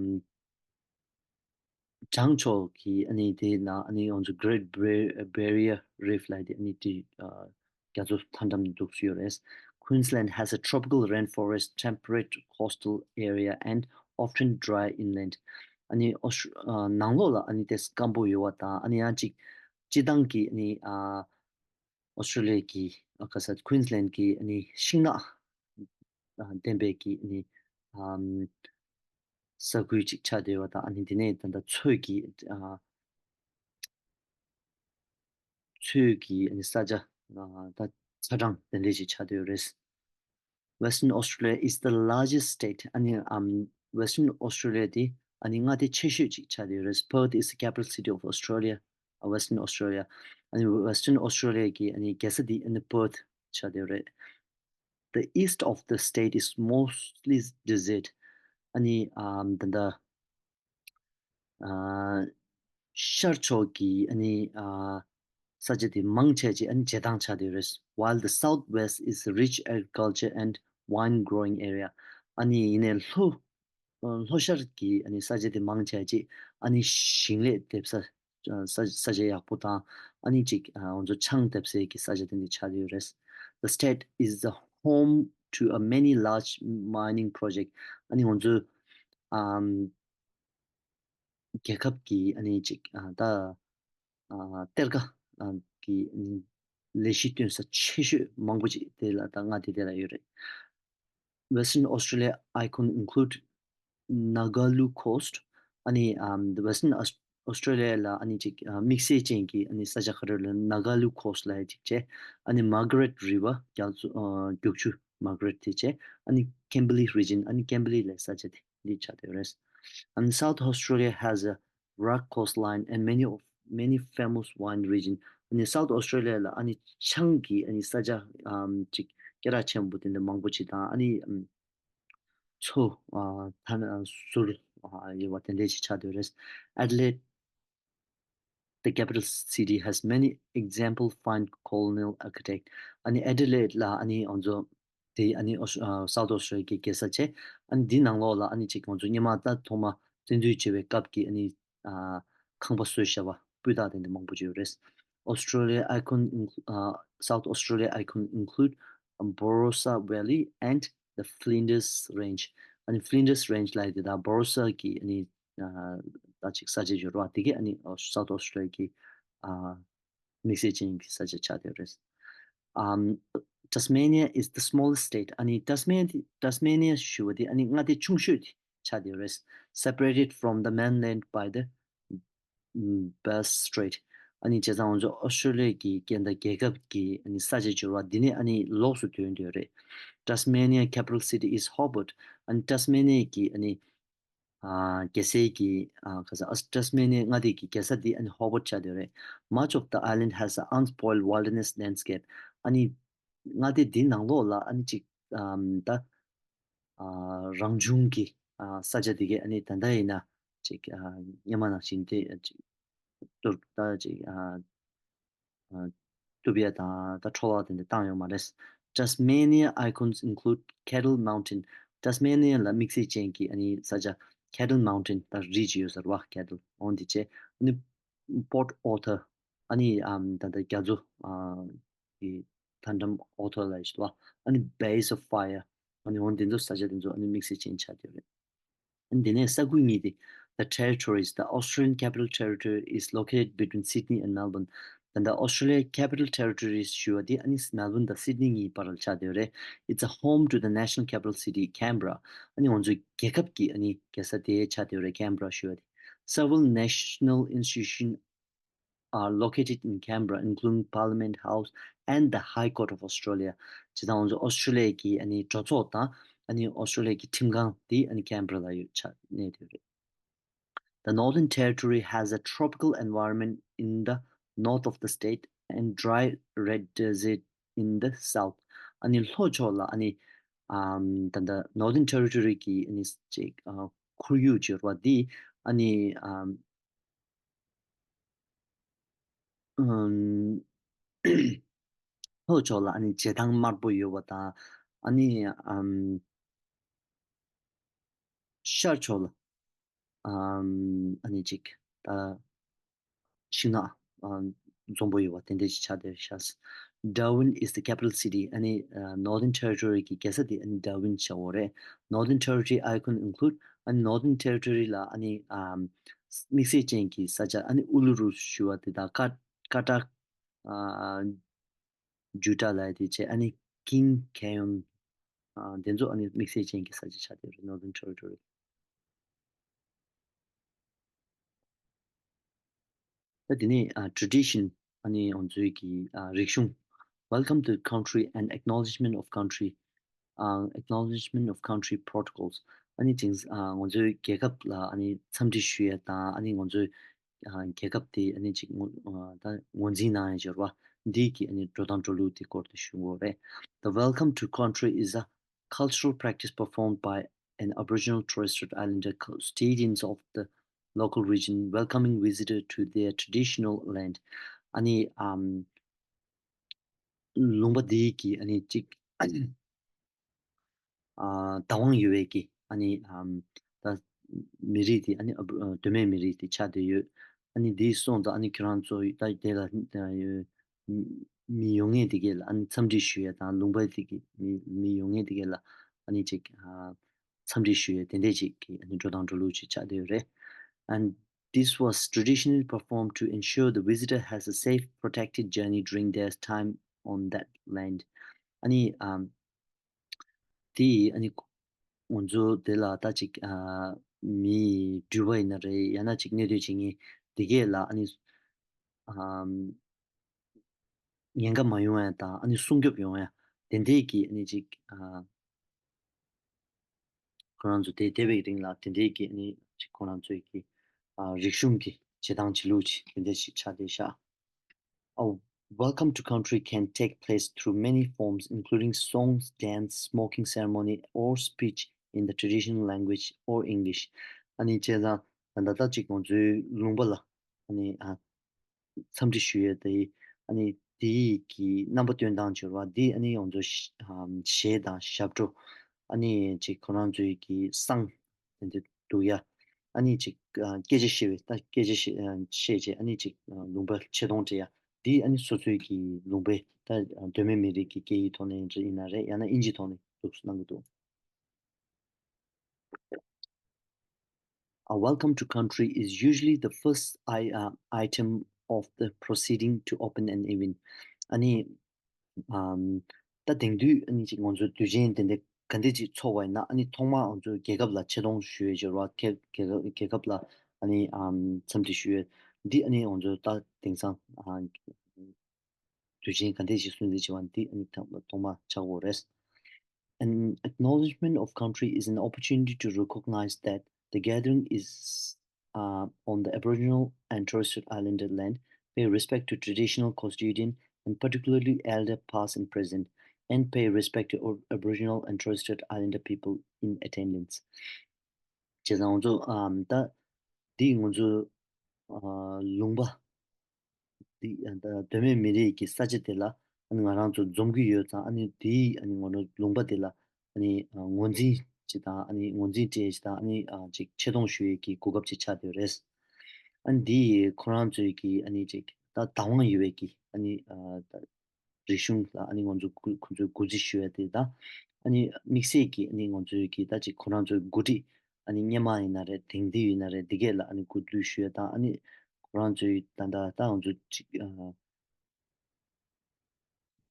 བྱང་ཕྱོགས་ཀྱི་ཨ་ནི་དེ་ན་ཨ་ནི་ང་ཚོ་Great Bar- Barrier Reef ལབ་དེ་ཨ་ནི་དེ་ཨ་རྒྱ་མཚོ་མཐའ་འགྲམ་འདུག་སེ་ཡོད་རེད། Queensland has a tropical rainforest, temperate coastal area and often dry inland. ཨ་ནི་ཨོ་ཤྲུ་ཨ་ནང་ལོགས་ལ་ཨ་ནི་དེ་སྐམ་པོ་ཡོད་པ་དང་ཨ་ནི་ཡང་ཅིག་སྤྱིར་བཏང་གི་ཨ་ནི་ཨ་ཨོ་སི་ཀྲོ་ལི་ཡ་གི་ཨ་ག་ས་Queensland གི་ཨ་ནི་ཤིང་ནགས་ཨ་ལྡན་པའི་གི་ཨ་ནི་ཨམ་ས་ཁུལ་ཅིག་ཆགས་བསྡད་ཡོད་པ་དང་ཨ་ནི་དེ་ནས་ད་ལྟ་མཚོ་གི་ཨ་མཚོ་གི་ཨ་ནི་ས་ཆ་ཨ་ད་ཚ་གྲང་དེ་འདྲས་ཅིག་ཆགས་བསྡད་ཡོད་རེད། Western Australia is the largest state. ཨ་ནི་ཨམ་Western Australia དེ་ཨ་ནི་མངའ་སྡེ་ཆེ་ཤོས་ཅིག་ཆགས་བསྡད་ཡོད་རེད། Perth is the capital city of Australia, uh, Western Australia. ཨ་ནི་Western Australia གི་ཨ་ནི་རྒྱལ་ས་དེ་ཨ་ནི་Perth ཆགས་བསྡད་ཡོད་རེད། The east of the state is mostly desert. ཨ་ནི་ཨམ་ད་ལྟ་ཨ་ཤར་ཕྱོགས་ཀྱི་ཨ་ནི་ཨ་ས་ཆ་དེ་མང་ཆེ་ཅིག་ཨ་ནི་བྱེ་ཐང་ཆགས་བསྡད་ཡོད་རེད། While the southwest is a rich agriculture and wine growing area. ཨ་ནི་ཡིན་ནའི་ལྷོ་ལྷོ་ཤར་གྱི་ཨ་ནི་ས་ཆ་དེ་མང་ཆེ་ཅིག་ཨ་ནི་ཞིང་ལས་འདེབས་ས་ས་ས་ཆ་ཡག་པོ་དང་ཨ་ནི་ཅིག་ཨ་ང་ཚོ་ཆང་འདེབས་སའི་གི་ས་ཆ་དེ་འདྲ་ཆགས་བསྡད་ཡོད་རེད། The state is the home to a many large mining project. ཨ་ནི་ང་ཚོ་ཨམ་རྒྱལ་ཁབ་ཀྱི་ཨ་ནི་ཅིག་ཨ་ད་ཨ་གཏེར་ཁ་ཨ་གི་ཨ་ནི་ལས་གཞི་བཏོན་ས་ཆེ་ཤོས་མང་པོ་ཅིག་དེ་ལ་ད་མངའ་སྡེ་དེ་ལ་ཡོད་རེད། Western Australia icon include Ngakalu Coast. ཨ་ནི་um, the Western Aus- Australia ལ་ཨ་ནི་ཅིག་ཨ་དམིགས་བསལ་ཅན་གྱི་ཨ་ནི་ས་ཆ་ག་རེ་ལ་Ngakalu Coast ལ་ཅིག་བྱས། ཨ་ནི་Margaret River རྒྱ་མཚོ་ཨ་རྒྱུག་ཆུ་Margaret དེ་བྱས། ཨ་ནི་Kimberley region ཨ་ནི་Kimberley ལ་ས་ཆ་དེ་འདི་ཆགས་བསྡད་ཡོད་རེད། And South Australia has a rugged coastline and many of many famous wine region. ཨ་ནི་South Australia ལ་ཨ་ནི་ཆང་གི་ཨ་ནི་ས་ཆ་um, ཅིག་སྐད་གྲགས་ཆེན་པོ་དེ་འདྲ་མང་པོ་ཅིག་དང་ཨ་ནི་um, མཚོ་ཨ་ཐ་ན་ཟུར་ཨ་ཡོད་པ་དེ་འདྲ་ཞིག་ཆགས་བསྡད་ཡོད་རེད། Adelaide, the capital city, has many example fine colonial architect. ཨ་ནི་Adelaide ལ་ཨ་ནི་ང་ཚོ་དེ་ཨ་ནི་ཨོ་ཨ་South Australia གི་རྒྱལ་ས་བྱས། ཨ་ནི་འདི་ནང་ལོགས་ལ་ཨ་ནི་ཅིག་ང་ཚོ་སྔོན་མ་ད་ཐོག་མ་བཙན་འཛུལ་བྱེད་པའི་སྐབས་ཀྱི་ཨ་ནི་ཨ་ཁང་པ་བཟོས་བཞག་པ་སྤུས་དག་དེ་འདྲ་མང་པོ་ཅིག་ཡོད་རེད། Australia icon inclu- ཨ་South Australia icon include Barossa Valley and the Flinders Range. ཨ་ནི་Flinders Range ལབ་ཡ་དེ་དང་Barossa གི་ཨ་ནི་ཨ་ད་ཅིག་ས་ཆ་ཡོད་རེད་བ། དེ་གས་ཨ་ནི་South Australia གི་ཨ་དམིགས་བསལ་ཅན་གྱི་ས་ཆ་ཆགས་བསྡད་ཡོད་རེད། Um, Tasmania is the smallest state. ཨ་ནི་Tasmania Tasmania ཞུ་བ་དེ་ཨ་ནི་མངའ་སྡེ་ཆུང་ཤོས་དེ་ཆགས་བསྡད་ཡོད་རེད། Separated from the mainland by the mm, Bass Strait. ཨ་ནི་བྱས་ཙང་ང་ཚོ་ཨོ་སི་ཀྲོ་ལི་ཡ་གི་རྒྱལ་ད་རྒྱལ་ཁབ་ཀྱི་ཨ་ནི་ས་ཆ་འབྱོར་བ་འདི་ནས་ཨ་ནི་ལོགས་སུ་ཐོན་བསྡད་ཡོད་རེད། Tasmania capital city is Hobart. ཨ་ནི་Tasmania གི་ཨ་ནི་ཨ་རྒྱལ་སའི་གི་ཨ་ག་ས་ཨ་Tasmania མངའ་སྡེ་གི་རྒྱལ་ས་འདི་ཨ་ནི་Hobart ཆགས་བསྡད་ཡོད་རེད། Much of the island has an unspoiled wilderness landscape. ཨ་ནི་མངའ་སྡེ་འདི་ནང་ལོགས་ལ་ཨ་ནི་ཅིག་ཨམ་ད་ཨ་རང་བྱུང་གི་ཨ་ས་ཆ་དེ་གའི་ཨ་ནི་ད་ལྟ་ཡིན་ན་ཅིག་ཨ་སྔོན་མ་ནང་བཞིན་དེ་ཅིག་ཏུར་ད་ཅིག་ཨ་ཨ་ཏུབ་ཡ་དང་ད་འཕྲོ་བརླག་དེ་འདྲ་བཏང་ཡོད་མ་རེད། Tasmania icons include Kettle Mountain. Tasmania ལ་དམིགས་བསལ་ཅན་གྱི་ཨ་ནི་ས་ཆ་Kettle Mountain ད་རི་ཅིག་ཡོད་ཟེར་བ། Kettle on དེ་བྱས། ཨ་ནི་Port Otter ཨ་ནི་ཨམ་ད་ལྟ་རྒྱ་མཚོ་ཨ་གི་མཐའ་འགྲམ་Otter ལ་ཡོད་བ། ཨ་ནི་Bays of Fire ཨ་ནི་འོ་འདི་ཚོ་ས་ཆ་འདི་ཚོ་ཨ་ནི་དམིགས་བསལ་ཅན་ཆགས་བསྡད་ཡོད་རེད། ཨ་ནི་དེ་ནས་ས་ཁུལ་གཉིས་ཏེ། The territories. The Australian Capital Territory is located between Sydney and Melbourne. ད་ལྟ་Australia Capital Territories ཞུ་བ་དེ་ཨ་ནི་Melbourne དང་Sydney གཉིས་བར་ལ་ཆགས་བསྡད་ཡོད་རེད། It's a home to the national capital city, Canberra. ཨ་ནི་ང་ཚོའི་རྒྱལ་ཁབ་ཀྱི་ཨ་ནི་རྒྱལ་ས་དེ་ཆགས་བསྡད་ཡོད་རེད། Canberra ཞུ་བ་དེ། Several national institutions are located in Canberra, including Parliament House and the High Court of Australia. བྱས་ཙང་ང་ཚོ་ཨོ་སི་ཀྲོ་ལི་ཡ་གི་ཨ་ནི་གྲོས་ཚོགས་དང་ཨ་ནི་ཨོ་སི་ཀྲོ་ལི་ཡ་གི་ཁྲིམས་ཁང་དེ་ཨ་ནི་Canberra ལ་ཡོད་ཆགས་གནས་བསྡད་ཡོད་རེད། The Northern Territory has a tropical environment in the north of the state and dry red desert in the south. ཨ་ནི་ལྷོ་ཕྱོགས་ལ་ཨ་ནི་ཨམ་ད་ལྟ་Northern Territory གི་ཨ་ནི་ཅིག་ཨ་ཁོར་ཡུག་ཅིག་ཡོད་རེད་བ། འདི་ཨ་ནི་ཨམ་ཨམ་ལྷོ་ཕྱོགས་ལ་ཨ་ནི་བྱེ་ཐང་དམར་པོ་ཡོད་པ་དང་། ཨ་ནི་ཨམ་ཤར་ཕྱོགས་ལ་ཨམ་ཨ་ནི་ཅིག་ད་ཤིང་ནགས་ཨམ་འཛོམས་པོ་ཡོད་པ་དེ་འདྲ་ཞིག་ཆགས་བསྡད་ཤག Darwin is the capital city. ཨ་ནི་ཨ་Northern Territory གི་རྒྱལ་ས་དེ་ཨ་ནི་Darwin ཆགས་ཡོད་རེད། Northern Territory icon include. ཨ་ནི་Northern Territory ལ་ཨ་ནི་ཨམ་དམིགས་བསལ་ཅན་གྱི་ས་ཆ་ཨ་ནི་ཨུ་ལུ་རུ་ཞུ་བ་དེ་དང་ཀ་ཀ་ཏྲ་ཨ་ཇུ་ཏྲ་ལབ་ཡ་དེ་བྱས། ཨ་ནི་King Canyon ཨ་དེ་ཚོ་ཨ་ནི་དམིགས་བསལ་ཅན་གྱི་ས་ཆ་ཆགས་བསྡད་ཡོད་རེད། Northern Territory ད་དེ་ནས་ཨ་tradition ཨ་ནི་ང་ཚོའི་གི་ཨ་རིག་གཞུང་། Welcome to the country and acknowledgement of country. ཨ་acknowledgement of country protocols. ཨ་ནི་ཅིག་ཨ་ང་ཚོའི་རྒྱལ་ཁབ་ལ་ཨ་ནི་འཚམས་འདྲི་ཞུ་ཡ་དང་། ཨ་ནི་ང་ཚོའི་ཨ་རྒྱལ་ཁབ་དེ་ཨ་ནི་ཅིག་ངོ་ཨ་ད་ངོས་འཛིན་གནང་ཡ་ཅིག་ཡོད་རེད་བ། འདི་གི་ཨ་ནི་འགྲོ་སྟངས་འགྲོ་ལུགས་དེ་སྐོར་དུ་ཞུ་དགོས་རེད། The welcome to country is a cultural practice performed by an Aboriginal Torres Strait Islander custodians of the local region, welcoming visitor to their traditional land. ཨ་ནི་ཨམ་ལུང་པ་འདི་གི་ཨ་ནི་ཅིག་ཨ་བདག་དབང་ཡོད་པའི་གི་ཨ་ནི་ཨམ་ད་མི་རིགས་དེ་ཨ་ནི་ཨ་བུ་ཨ་གདོད་མའི་མི་རིགས་དེ་ཆགས་བསྡད་ཡོད། ཨ་ནི་འདི་སོང་ཙང་ཨ་ནི་ཁྱེད་རང་ཚོ་ད་དེ་ལ་ཨ་མི་ཡོང་མཁན་དེ་གས་ལ་ཨ་ནི་འཚམས་འདྲི་ཞུ་ཡ་དང་། ལུང་པ་དེ་གི་མི་མི་ཡོང་མཁན་དེ་གས་ལ་ཨ་ནི་ཅིག་ཨ་འཚམས་འདྲི་ཞུ་ཡ་དེ་འདྲས་ཅིག་གི་ཨ་ནི་འགྲོ་སྟངས་འགྲོ་ལུགས་ཅིག་ཆགས་བསྡད་ཡོད་རེད། And this was traditionally performed to ensure the visitor has a safe, protected journey during their time on that land. ཨ་ནི་ཨམ་ དེ་ཡིས་ཨ་ནི་ང་ཚོ་དེ་ལ་ད་ཅིག་ཨ་མིའི་འགྲུལ་པ་ཡིན་ན་རེད། ཡང་ན་ཅིག་གནས་སྡོད་བྱེད་མཁན་དེ་གས་ལ་ཨ་ནི་ཨམ་ཉེན་ཁ་མ་ཡོང་ཡ་དང་ཨ་ནི་སྲུང་སྐྱོབ་ཡོང་ཡ་དེ་འདྲའི་གི་ཨ་ནི་ཅིག་ཨ་ཁོ་རང་ཚོ་དེ་བསྡད་པའི་རིང་ལ་དེ་འདྲའི་གི་ཨ་ནི་ཅིག་ཁོ་རང་ཚོའི་གི་ཨ་རིག་གཞུང་གི་བྱེད་སྟངས་བྱེད་ལུགས་ཅིག་དེ་འདྲ་ཞིག་ཆགས་བསྡད་ཤག A welcome to country can take place through many forms, including songs, dance, smoking ceremony, or speech in the traditional language or English. ཨ་ནི་བྱས་ཙང་ད་ལྟ་ཅིག་ང་ཚོའི་ལུང་པ་ལ་ཨ་ནི་ཨ་འཚམས་འདྲི་ཞུ་ཡས་དེ་ཨ་ནི་དེའི་གི་རྣམ་པ་སྟོན་སྟངས་བྱས་པ་འདི་ཨ་ནི་ང་ཚོ་གཞས་དང་ཞབས་བྲོ་ཨ་ནི་ཅིག་ཁོ་རང་ཚོའི་གི་བསང་དེ་འདྲ་བླུག་ཡ། ཨ་ནི་ཅིག་ཨ་སྐད་ཆ་བཤད་པའི་ད་སྐད་ཆ་བཤད་ཨ་བཤད་བྱས་ཨ་ནི་ཅིག་ཨ་ལུང་པ་ཆེ་མཐོང་སྤྲད་ཡ། འདི་ཨ་ནི་སོ་སོའི་གི་ལུང་པའི་ད་ཨ་གདོད་མའི་མི་རིགས་ཀྱི་སྐད་ཡིག་ཐོག་ནས་ཡིན་ན་རེད། ཡང་ན་ཨིན་ཇིའི་ཐོག་ནས་འདུག་སེ་གནང་གི་འདུག A welcome to country is usually the first I, uh, item of the proceeding to open an event. ཨ་ནི་ཨམ། ད་དེང་དུས་ཨ་ནི་ཅིག་ང་ཚོ་དུས་ཆེན་དེ་འདྲ་ག་འདྲ་ཅིག་ཚོགས་པ་ཡིན་ན་ཨ་ནི་ཐོག་མར་ང་ཚོ་རྒྱལ་ཁབ་ལ་ཆེ་མཐོང་ཞུ་ཡས་ཅིག་ཡོད་རེད་བ། རྒྱལ་རྒྱལ་རྒྱལ་ཁབ་ལ་ཨ་ནི་ཨམ་འཚམས་འདྲི་ཞུ་ཡས་འདི་ཨ་ནི་ང་ཚོ་ད་དེང་སང་ཨ་དུས་ཆེན་ག་འདྲ་ཅིག་སྲུང་བརྩི་བྱེད་པ་འདི་ཨ་ནི་ཐོག་ཐོག་མར་ཆགས་ཡོད་རེད། An acknowledgement of country is an opportunity to recognize that the gathering is uh, on the Aboriginal and Torres Strait Islander land, pay respect to traditional custodian and particularly elder past and present, and pay respect to Aboriginal and Torres Strait Islander people in attendance. བྱས་ཙང་ང་ཚོ་ཨམ་ད་འདི་ང་ཚོ་ཨ་ལུང་པ་འདི་ཨ་ད་གདོད་མའི་མི་རིགས་ཀྱི་ས་ཆ་དེ་ལ་ཨ་ནི་ང་རང་ཚོ་འཛོམས་ཀྱི་ཡོད་ཙང་ཨ་ནི་དེའི་ཨ་ནི་ང་རང་ལུང་པ་དེ་ལ་ཨ་ནི་ཨ་ངོས་འཛིན་ཅིག་དང་ཨ་ནི་ངོས་འཛིན་སྤྲད་ཅིག་དང་ཨ་ནི་ཨ་ཅིག་ཆེ་མཐོང་ཞུ་ཡས་ཀྱི་གོ་སྐབས་ཅིག་ཆགས་བསྡད་ཡོད་རེད། ཨ་ནི་འདི་ཁོ་རང་ཚོའི་གི་ཨ་ནི་ཅིག་ད་བདག་དབང་ཡོད་པའི་གི་ཨ་ནི་ཨ་ད་རིག་གཞུང་ལ་ཨ་ནི་ང་ཚོ་སྐུ་ཁོ་ཚོས་གུས་བརྩི་ཞུ་ཡ་དེ་དང་། ཨ་ནི་དམིགས་བསལ་གྱིས་ཨ་ནི་ང་ཚོའི་གི་ད་ཅིག་ཁོ་རང་ཚོའི་འགོ་ཁྲིད་ཨ་ནི་སྔོན་མ་ཡིན་ན་རེད། དེང་དུས་ཡིན་ན་རེད། འདི་གས་ལ་ཨ་ནི་གུས་བཏུད་ཞུ་ཡ་དང་། ཨ་ནི་ཁོ་རང་ཚོའི་ད་ད་ད་ང་ཚོ་ཅིག་ཨ་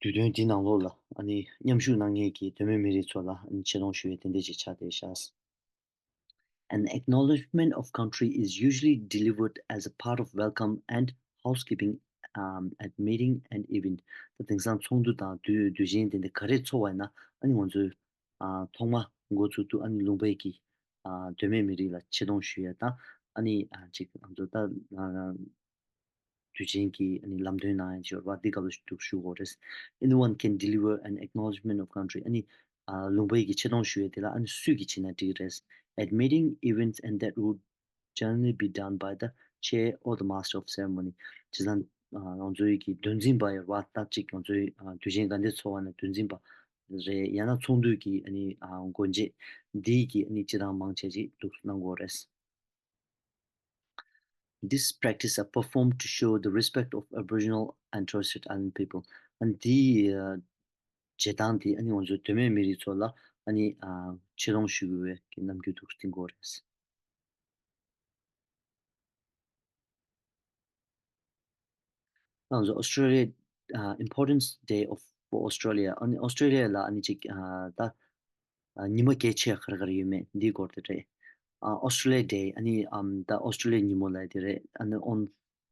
དུས་སྟོན་འདི་ནང་ལོགས་ལ་ཨ་ནི་མཉམ་ཞུགས་གནང་མཁན་གྱི་གདོད་མའི་མི་རིགས་ཚོ་ལ་ཨ་ནི་ཆེ་མཐོང་ཞུ་ཡ་དེ་འདྲ་ཅིག་ཆགས་བསྡད་ཤག An acknowledgement of country is usually delivered as a part of welcome and housekeeping um, at meeting and event. ད་དེང་སང་ཚོགས་འདུ་དང་དུས་དུས་ཆེན་དེ་འདྲ་ག་རེ་ཚོགས་པ་ཡིན་ན་ཨ་ནི་ང་ཚོས་ཨ་ཐོག་མ་འགོ་ཚུགས་དུས་ཨ་ནི་ལུང་པའི་གི་ཨ་གདོད་མའི་མི་རིགས་ལ་ཆེ་མཐོང་ཞུ་ཡ་དང་། ཨ་ནི་ཨ་ཅིག་ང་ཚོ་ད་ཨ་དུས་ཆེན་གྱི་ཨ་ནི་ལམ་སྟོན་གནང་ཡ་ཅིག་ཡོད་རེད་པ། འདི་སྐབས་སུ་འདུག་ཞུ་དགོས་རེད། Anyone can deliver an acknowledgement of country. ཨ་ནི་ཨ་ལུང་པའི་གི་ཆེ་མཐོང་ཞུ་ཡ་དེ་ལ་ཨ་ནི་སུས་གི་བྱེད་ན་འགྲིག་རེད། At meeting, events and that would generally be done by the chair or the master of ceremony. བྱས་ཙང་ཨ་ང་ཚོའི་གི་མདོ་འཛིན་པ་ཡོད་རེད་པ། ད་ཅིག་ང་ཚོའི་ཨ་དུས་ཆེན་ག་འདྲ་ཚོགས་པ་ན་མདོ་འཛིན་པ་རེད། ཡང་ན་ཚོགས་འདུའི་གི་ཨ་ནི་ཨ་འགོ་འབྱེད་འདིའི་གི་ཨ་ནི་སྤྱིར་བཏང་མང་ཆེ་ཅིག་འདུག་གནང་དགོས་རེད། This practice are performed to show the respect of Aboriginal and Torres Strait Island people. ཨ་ནི་འདི་བྱེད་སྟངས་འདི་ཨ་ནི་ང་ཚོའི་གདོད་མའི་མི་རིགས་ཚོ་ལ་ཨ་ནི་ཆེ་མཐོང་ཞུ་དགོས་པའི་གི་རྣམ་འགྱུར་འདུག་སྟེ་དགོས་རེད། ང་ཚོ་Australia uh, importance day of for Australia. ཨ་ནི་Australia ལ་ཨ་ནི་ཅིག་ཨ་ད་ཨ་ཉི་མ་གལ་ཆེ་ག་རེ་ག་རེ་ཡོད་མེད་འདིའི་སྐོར་དེ་རེད། ཨ་Australia Day. ཨ་ནི་ཨམ་ད་Australia ཉིན་མོ་ལབ་དེ་རེད། ཨ་ནི་on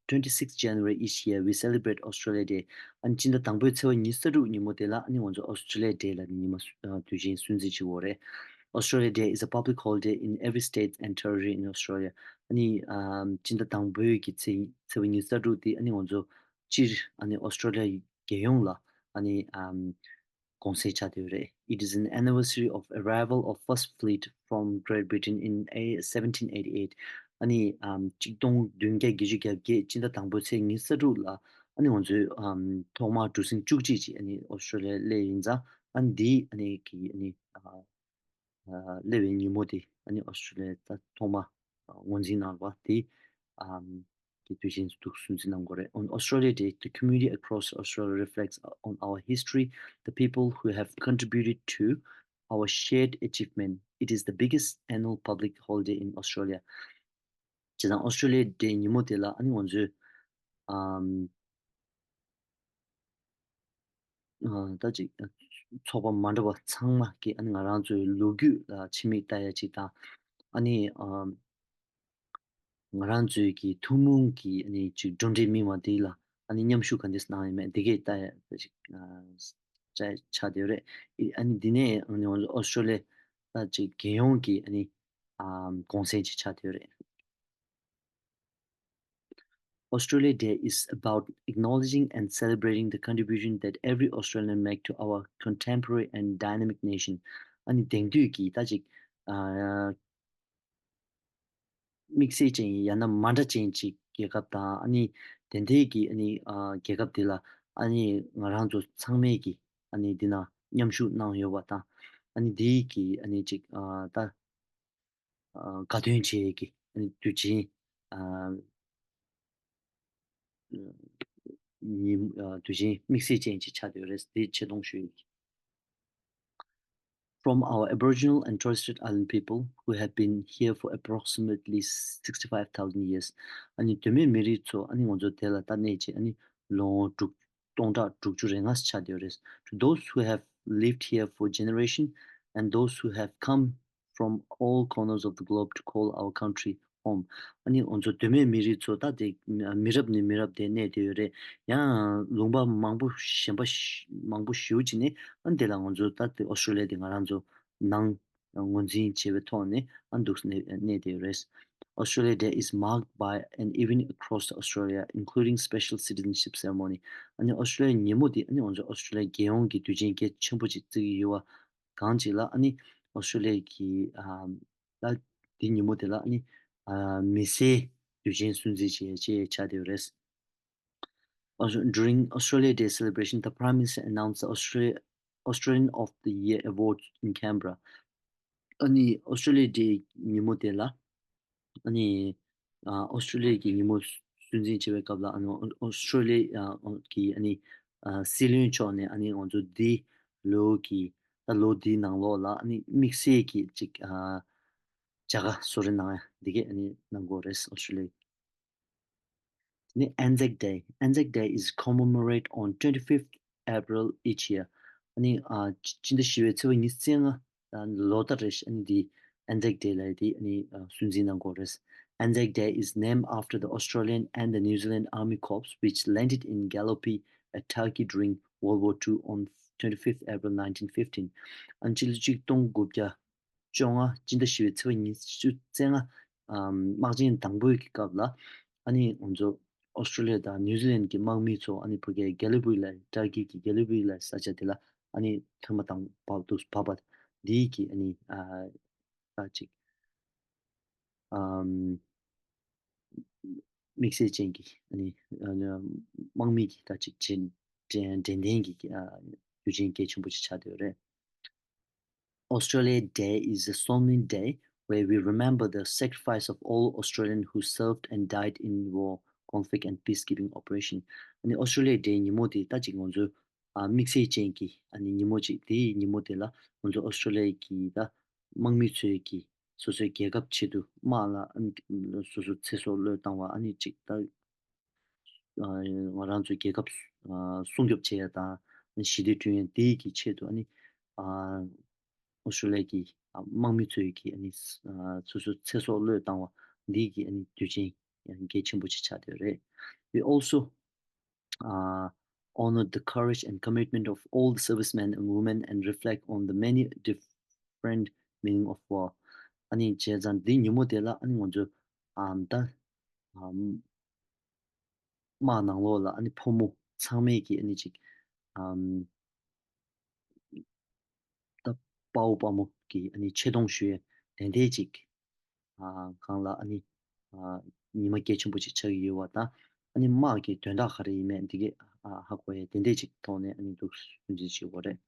twenty-sixth January each year we celebrate Australia Day. ཨ་ནི་སྤྱི་ཟླ་དང་པོའི་ཚེས་པ་ཉི་ཤུ་རྩ་དྲུག་ཉིན་མོ་དེ་ལ་ཨ་ནི་ང་ཚོ་Australia Day ལབ་ནས་ཉི་མ་སུ་ཨ་དུས་ཆེན་སྲུང་བརྩི་བྱེད་ཀྱི་ཡོད་རེད། Australia Day is a public holiday in every state and territory in Australia. ཨ་ནི་ཨམ་སྤྱི་ཟླ་དང་པོའི་གི་ཚེས་ཚེས་པ་ཉི་ཤུ་རྩ་དྲུག་དེ་ཨ་ནི་ང་ཚོ་སྤྱིར་ཨ་ནི་Australia རྒྱལ་ཡོངས་ལ་ཨ་ནི་ཨམ་དགོངས་སེལ་བྱ་དེ་རེད། It is an anniversary of arrival of first fleet from Great Britain in a seventeen eighty-eight. ཨ་ནི་ཨམ་གཅིག་སྟོང་བདུན་བརྒྱ་བརྒྱད་ཅུ་གྱ་བརྒྱད་སྤྱི་ཟླ་དང་པོའི་ཚེས་ཉི་ཤུ་རྩ་དྲུག་ལ་ཨ་ནི་ང་ཚོའི་ཨམ་ཐོག་མར་གྲུ་གཟིངས་བཅུ་གཅིག་ཅིག་ཨ་ནི་Australia སླེབས་ཡིན་ཙང་། ཨ་ནི་འདི་ཨ་ནི་གི་ཨ་ནི་ཨ་སླེབས་པའི་ཉིན་མོ་དེ་ཨ་ནི་Australia ད་ཐོག་མ་ཨ་ངོས་འཛིན་གནང་བ་དེ་ཨམ་གི་དུས་ཆེན་དུ་སྲུང་བརྩི་གནང་དགོས་རེད། On Australia Day, the community across Australia reflects on our history, the people who have contributed to our shared achievement. It is the biggest annual public holiday in Australia. བྱས་ཙང་Australia Day ཉིན་མོ་དེ་ལ་ཨ་ནི་ང་ཚོས་ཨམ་ཨ་ད་ཅིག་ཨ་ ཚོགས་པ་མ་འདྲ་བ་ཚང་མ་གིས་ཨ་ནི་ང་རང་ཚོའི་ལོ་རྒྱུས་ལ་ཕྱི་མིག་ལྟ་ཡ་ཅིག་དང་། ཨ་ནི་ཨ་ང་རང་ཚོའི་གི་ཐུན་མོང་གི་ཨ་ནི་ཅིག་འགྲོ་འགྲུལ་མི་མང་དེ་ལ་ཨ་ནི་མཉམ་ཞུགས་ག་འདྲས་གནང་ཡོད་མེད་དེ་གས་ལྟ་ཡ་ཅིག་ཨ་ཆགས་ཆགས་བསྡད་ཡོད་རེད། ཨ་ནི་འདི་ནས་ཨ་ནི་ཨོ་སི་ཀྲོ་ལི་ཡ་ཅིག་རྒྱལ་ཡོངས་ཀྱི་ཨ་ནི་ཨ་གུང་སེང་ཅིག་ཆགས་བསྡད་ཡོད་རེད། Australia Day is about acknowledging and celebrating the contribution that every Australian make to our contemporary and dynamic nation. ཨ་ནི་དེང་དུས་ཀྱི་ད་ཅིག་ཨ་དམིགས་བསལ་ཅན་ཡང་ན་མ་འདྲ་ཅན་ཅིག་རྒྱལ་ཁབ་དང་ཨ་ནི་དེ་འདྲའི་གི་ཨ་ནི་ཨ་རྒྱལ་ཁབ་དེ་ལ་ཨ་ནི་ང་རང་ཚོ་ཚང་མས་ཀྱི་ཨ་ནི་འདི་ན་མཉམ་ཞུགས་གནང་ཡོད་པ་དང་། ཨ་ནི་འདི་གི་ཨ་ནི་ཅིག་ཨ་ད་ཨ་དགའ་སྟོན་བྱེད་ཀྱི་ཨ་ནི་དུས་ཆེན་ཨ་ཉིན་ཨ་དུས་ཆེན་དམིགས་བསལ་ཅན་ཅིག་ཆགས་བསྡད་ཡོད་རེད། འདི་ཆེ་མཐོང་ཞུ་ཡི། From our Aboriginal and Torres Strait Island people who have been here for approximately sixty-five thousand years. ཨ་ནི་གདོད་མའི་མི་རིགས་ཚོ་ཨ་ནི་ང་ཚོ་དེ་ལ་ད་གནས་ཀྱི་ཨ་ནི་ལོ་ངོ་དྲུག་སྟོང་ཕྲག་དྲུག་ཅུ་རེ་ལྔ་ཆགས་བསྡད་ཡོད་རེད། To those who have lived here for generation and those who have come from all corners of the globe to call our country home. ཨ་ནི་ང་ཚོ་གདོད་མའི་མི་རིགས་ཚོ་ད་དེ་མི་རབས་ནས་མི་རབས་དེ་གནས་བསྡད་ཡོད་རེད། ཡང་ལུང་པ་མང་པོ་གཞན་པ་ཞིག་མང་པོ་ཞེ་པོ་ཅིག་ནས་ཨ་ནི་དེ་ལ་ང་ཚོ་ད་དེ་ཨོ་སི་ཀྲོ་ལི་ཡ་དེ་ང་རང་ཚོ་ནང་ངོས་འཛིན་བྱས་པའི་ཐོག་ནས་ཨ་ནི་འདུག་གནས་གནས་བསྡད་ཡོད་རེད། Australia Day is marked by an event across Australia, including special citizenship ceremony. ཨ་ནི་ཨོ་སི་ཀྲོ་ལི་ཡ་ཉིན་མོ་དེ་ཨ་ནི་ང་ཚོ་ཨོ་སི་ཀྲོ་ལི་ཡ་རྒྱལ་ཡོངས་ཀྱི་དུས་ཆེན་གལ་ཆེན་པོ་ཅིག་བརྩི་གི་ཡོད་པ། གང་ཅིག་ལ་ཨ་ནི་ཨོ་སི་ཀྲོ་ལི་ཡ་གི་ཨ་ད་དེ་ཉིན་མོ་དེ་ལ་ཨ་ནི་ཨ་མི་སེར་དུས་ཆེན་སྲུང་བརྩི་བྱེད་ཅེས་ཆགས་བསྡད་ཡོད་རེད། Also, during Australia Day celebration, the Prime Minister announced the Australia, Australian of the Year Award in Canberra. ཨ་ནི་Australia Day ཉིན་མོ་དེ་ལ་ཨ་ནི་ཨ་ཨོ་སི་ཀྲོ་ལི་ཡ་གི་ཉིན་མོ་སྲུང་བརྩི་བྱེད་པའི་སྐབས་ལ་ཨ་ནི་ཨོ་སི་ཀྲོ་ལི་ཡ་གི་ཨ་ནི་ཨ་སྲིད་བློན་མཆོག་ནས་ཨ་ནི་ང་ཚོ་འདི་ལོ་གི་ད་ལོ་འདིའི་ནང་ལོགས་ལ་ཨ་ནི་དམིགས་བསལ་གྱི་ཅིག་ཨ་བྱ་དགའ་གསོལ་རས་གནང་ཡ་འདི་གས་ཨ་ནི་གནང་གི་ཡོད་རེད་ཨོ་སི་ཀྲོ་ལི་ཡ། དེ་ནས་Anzac Day. Anzac Day is commemorated on twenty-fifth April each year. ཨ་ནི་ཨ་སྤྱི་ཟླ་བཞི་པའི་ཚེས་པ་ཉི་ཤུ་རྩ་ལྔ་ཨ་ལོ་ལྟར་རེ་བཞིན་ཨ་ནི་འདི་Anzac Day ལབ་ཡ་དེ་ཨ་ནི་ཨ་སྲུང་བརྩི་གནང་གི་ཡོད་རེད། Anzac Day is named after the Australian and the New Zealand Army Corps, which landed in Gallipoli at Turkey during World War Two on twenty-fifth April nineteen fifteen. ཨ་ནི་ཕྱི་ལོ་ཆིག་སྟོང་དགུ་བརྒྱ་བཅོ་ལྔ་སྤྱི་ཟླ་བཞི་པའི་ཚེས་པ་ཉི་ཤུ་རྩ་ལྔ་ཨམ་དམག་ཆེན་དང་པོའི་གི་སྐབས་ལ་ཨ་ནི་ང་ཚོ་ཨོ་སི་ཀྲོ་ལི་ཡ་དང་ནིའུ་ཛི་ལན་གྱི་དམག་མི་ཚོ་ཨ་ནི་ཕ་གིའི་གྷ་ལི་པུ་ལ་ཏར་ཀི་གི་གྷ་ལི་པུ་ལ་ས་ཆ་དེ་ལ་ཨ་ནི་ཐེངས་མ་དང་པོ་འདུག་བབས་པ་འདིའི་གི་ཨ་ནི་ཨ་ད་ཅིག་ཨམ་དམིགས་བསལ་ཅན་གྱི་ཨ་ནི་ཨ་ནི་དམག་མི་གི་ད་ཅིག་དྲན་དྲན་དྲན་རྟེན་གྱི་ཨ་དུས་ཆེན་གལ་ཆེན་པོ་ཅིག་ཆགས་བསྡད་ཡོད་རེད། Australia Day is a solemn day where we remember the sacrifice of all Australians who served and died in war, conflict and peacekeeping operation. ཨ་ནི་Australia Day ཉིན་མོ་དེ་ད་ཅིག་ང་ཚོ་ཨ་དམིགས་བསལ་ཅན་གྱི་ཨ་ནི་ཉིན་མོ་ཅིག་དེའི་ཉིན་མོ་དེ་ལ་ང་ཚོ་ཨོ་སི་ཀྲོ་ལི་ཡ་གི་ད་དམག་མི་ཚོས་ཀྱི་སོ་སོའི་རྒྱལ་ཁབ་ཆེད་དུ་དམག་ལ་ཨ་ནི་སོ་སོ་ཚེ་སྲོག་བློས་བཏང་བ་ཨ་ནི་ཅིག་ད་ང་རང་ཚོའི་རྒྱལ་ཁབ་སྲུང་སྐྱོབ་བྱེད་ཡ་དང་ཞི་བདེ་བསྐྲུན་ཡ་དེའི་གི་ཆེད་དུ་ཨ་ནི་ཨོ་སི་ཀྲོ་ལི་ཡ་གི་དམག་མི་ཚོའི་གི་ཨ་ནི་སོ་སོ་ཚེ་སྲོག་བློས་བཏང་བ་འདིའི་གི་ཨ་ནི་དུས་ཆེན་གལ་ཆེན་པོ་ཅིག་ཆགས་བསྡད་ཡོད་རེད། We also uh, honor the courage and commitment of all the servicemen and women and reflect on the many different meaning of war. ཨ་ནི་བྱས་ཙང་འདི་ཉིན་མོ་དེ་ལ་ཨ་ནི་ང་ཚོ་ཨམ་ད་ཨམ་དམག་ནང་ལོགས་ལ་ཨ་ནི་ཕོ་མོ་ཚང་མས་ཀྱི་ཨ་ནི་ཅིག་ཨམ་ད་དཔའ་བོ་དཔའ་མོ་གི་ཨ་ནི་ཆེ་མཐོང་ཞུ་ཡས་དེ་འདྲའི་ཅིག་ཨ་སྒང་ལ་ཨ་ནི་ཨ་ཉི་མ་གལ་ཆེན་པོ་ཅིག་ཆགས་ཀྱི་ཡོད་པ་དང་ཨ་ནི་དམག་གི་དོན་དག་ག་རེ་ཡིན་མིན་འདི་གས་ཨ་ཧ་གོ་ཡས་དེ་འདྲས་ཅིག་ཐོག་ནས་ཨ་ནི་འདུག་སུན་འབྱིན་བྱེད་དགོས་རེད།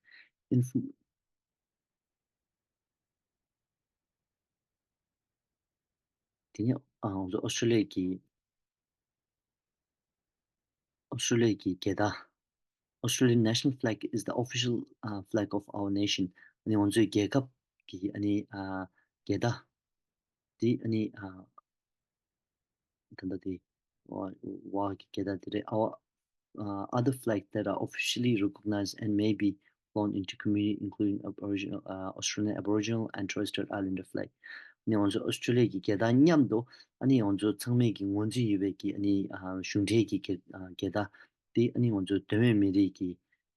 ཨིན་ཧྥུ་དེ་ནས་ཨ་ང་ཚོ་ཨོ་སི་ཀྲོ་ལི་ཡ་གི་ཨོ་སི་ཀྲོ་ལི་ཡ་གི་རྒྱལ་དར། Australian national flag is the official uh, flag of our nation. ཨ་ནི་ང་ཚོའི་རྒྱལ་ཁབ་ཀྱི་ཨ་ནི་ཨ་རྒྱལ་དར་དེ་ཨ་ནི་ཨ་ད་ལྟ་དེ་ཝ་ཝ་གི་རྒྱལ་དར་དེ་རེད། Our uh, other flags that are officially recognized and may be flown into community, including Aboriginal, uh, Australian Aboriginal and Torres Strait Islander flag. ཨ་ནི་ང་ཚོ་ཨོ་སི་ཀྲི་ལི་ཡ་གི་རྒྱལ་དར་མཉམ་དུ་ཨ་ནི་ང་ཚོ་ཚང་མས་ཀྱི་ངོས་འཛིན་ཡོད་པའི་གི་ཨ་ནི་ཨ་གཞུང་འབྲེལ་གྱི་རྒྱལ་ཨ་རྒྱལ་དར་དེ་ཨ་ནི་ང་ཚོ་མདོ་སྨད་མི་རིགས་ཀྱི་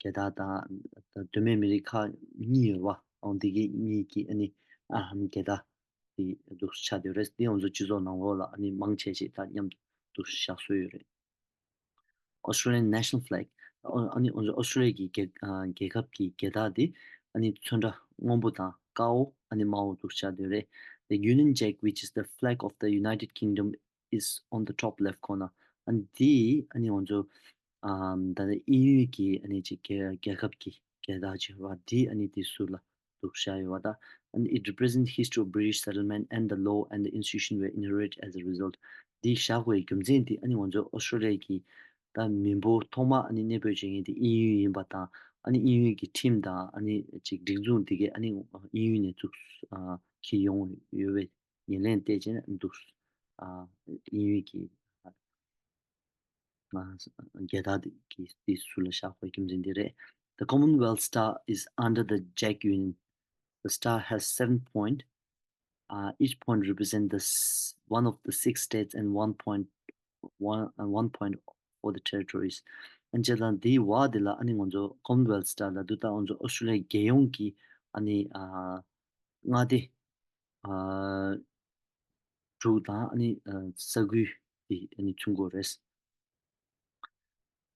རྒྱལ་དར་དང་མདོ་སྨད་མི་རིགས་ཁག་གཉིས་ཡོད་པ། འོ་འདི་གི་གཉིས་ཀྱི་ཨ་ནི་ཨ་རྒྱལ་དར་དེ་འདུག་ཆགས་བསྡད་ཡོད་རེད། དེ་ང་ཚོ་སྤྱི་ཚོགས་ནང་ལོགས་ལ་ཨ་ནི་མང་ཆེ་ཞིག་དང་མཉམ་དུ་བཞག་སྲོལ་ཡོད་རེད། Australian national flag. ཨ་ནི་ཨོ་སི་ཀྲི་ལི་ཡ་གི་རྒྱལ་ཨ་རྒྱལ་ཁབ་ཀྱི་རྒྱལ་དར་དེ་ཨ་ནི་ཚོན་ཁྲ་སྔོན་པོ་དང་དཀར་པོ་ཨ་ནི་དམར་པོ་འདུག་ཆགས་བསྡད་རེད། The Union Jack, which is the flag of the United Kingdom, is on the top left corner. ཨ་ནི་དེ་ཨ་ནི་ང་ཚོ་ཨམ་ད་ལྟ་དབྱིན་ཡུལ་གྱི་ཨ་ནི་ཅིག་རྒྱལ་རྒྱལ་ཁབ་ཀྱི་རྒྱལ་དར་ཅིག་ཡོད་པ་དེ་ཨ་ནི་དེ་ཟུར་ལ་འདུག་བཞག་ཡོད་པ་དང་། And it represents history of British settlement and the law and the institution were inherited as a result. འདི་བཞག་པའི་རྒྱུ་མཚན་དེ་ཨ་ནི་ང་ཚོ་ཨོ་སི་ཀྲི་ལི་ཡ་གི་ད་མི་འབོར་ཐོག་མ་ཨ་ནི་གནས་སྤོས་བྱེད་མཁན་དེ་དབྱིན་ཡུལ་ཡིན་པ་དང་། ཨ་ནི་དབྱིན་ཡུལ་གྱི་ཁྲིམས་དང་ཨ་ནི་ཅིག་སྒྲིག་འཛུགས་འདི་གས་ཨ་ནི་དབྱིན་ཡུལ་ནས་བཙུགས་ཨ་འཁྱེར་ཡོང་ཡོད་པའི་ཉེར་ལེན་བལྟས་བྱས་ན་འདུག་ཨ་དབྱིན་ཡུལ་གྱི་ཨ་ང་རྒྱལ་དར་གྱི་དེ་ཟུར་ལ་བཞག་པའི་རྒྱུ་མཚན་འདི་རེད། The Commonwealth star is under the Jack Union. The star has seven point. Uh, each point represent the s- one of the six states and one point one and one point for the territories. ཨ་ནི་བྱས་ཙང་འདིའི་འོག་འདི་ལ་ཨ་ནི་ང་ཚོ་Commonwealth star ལབ་དུས་ད་ང་ཚོ་ཨོ་སི་ཀྲི་ལི་ཡ་རྒྱལ་ཡོངས་ཀྱི་ཨ་ནི་ཨ་མངའ་སྡེ་ཨ་དྲུག་དང་ཨ་ནི་ཨ་ས་ཁུལ་དེ་ཨ་ནི་མཚོན་གྱི་ཡོད་རེད།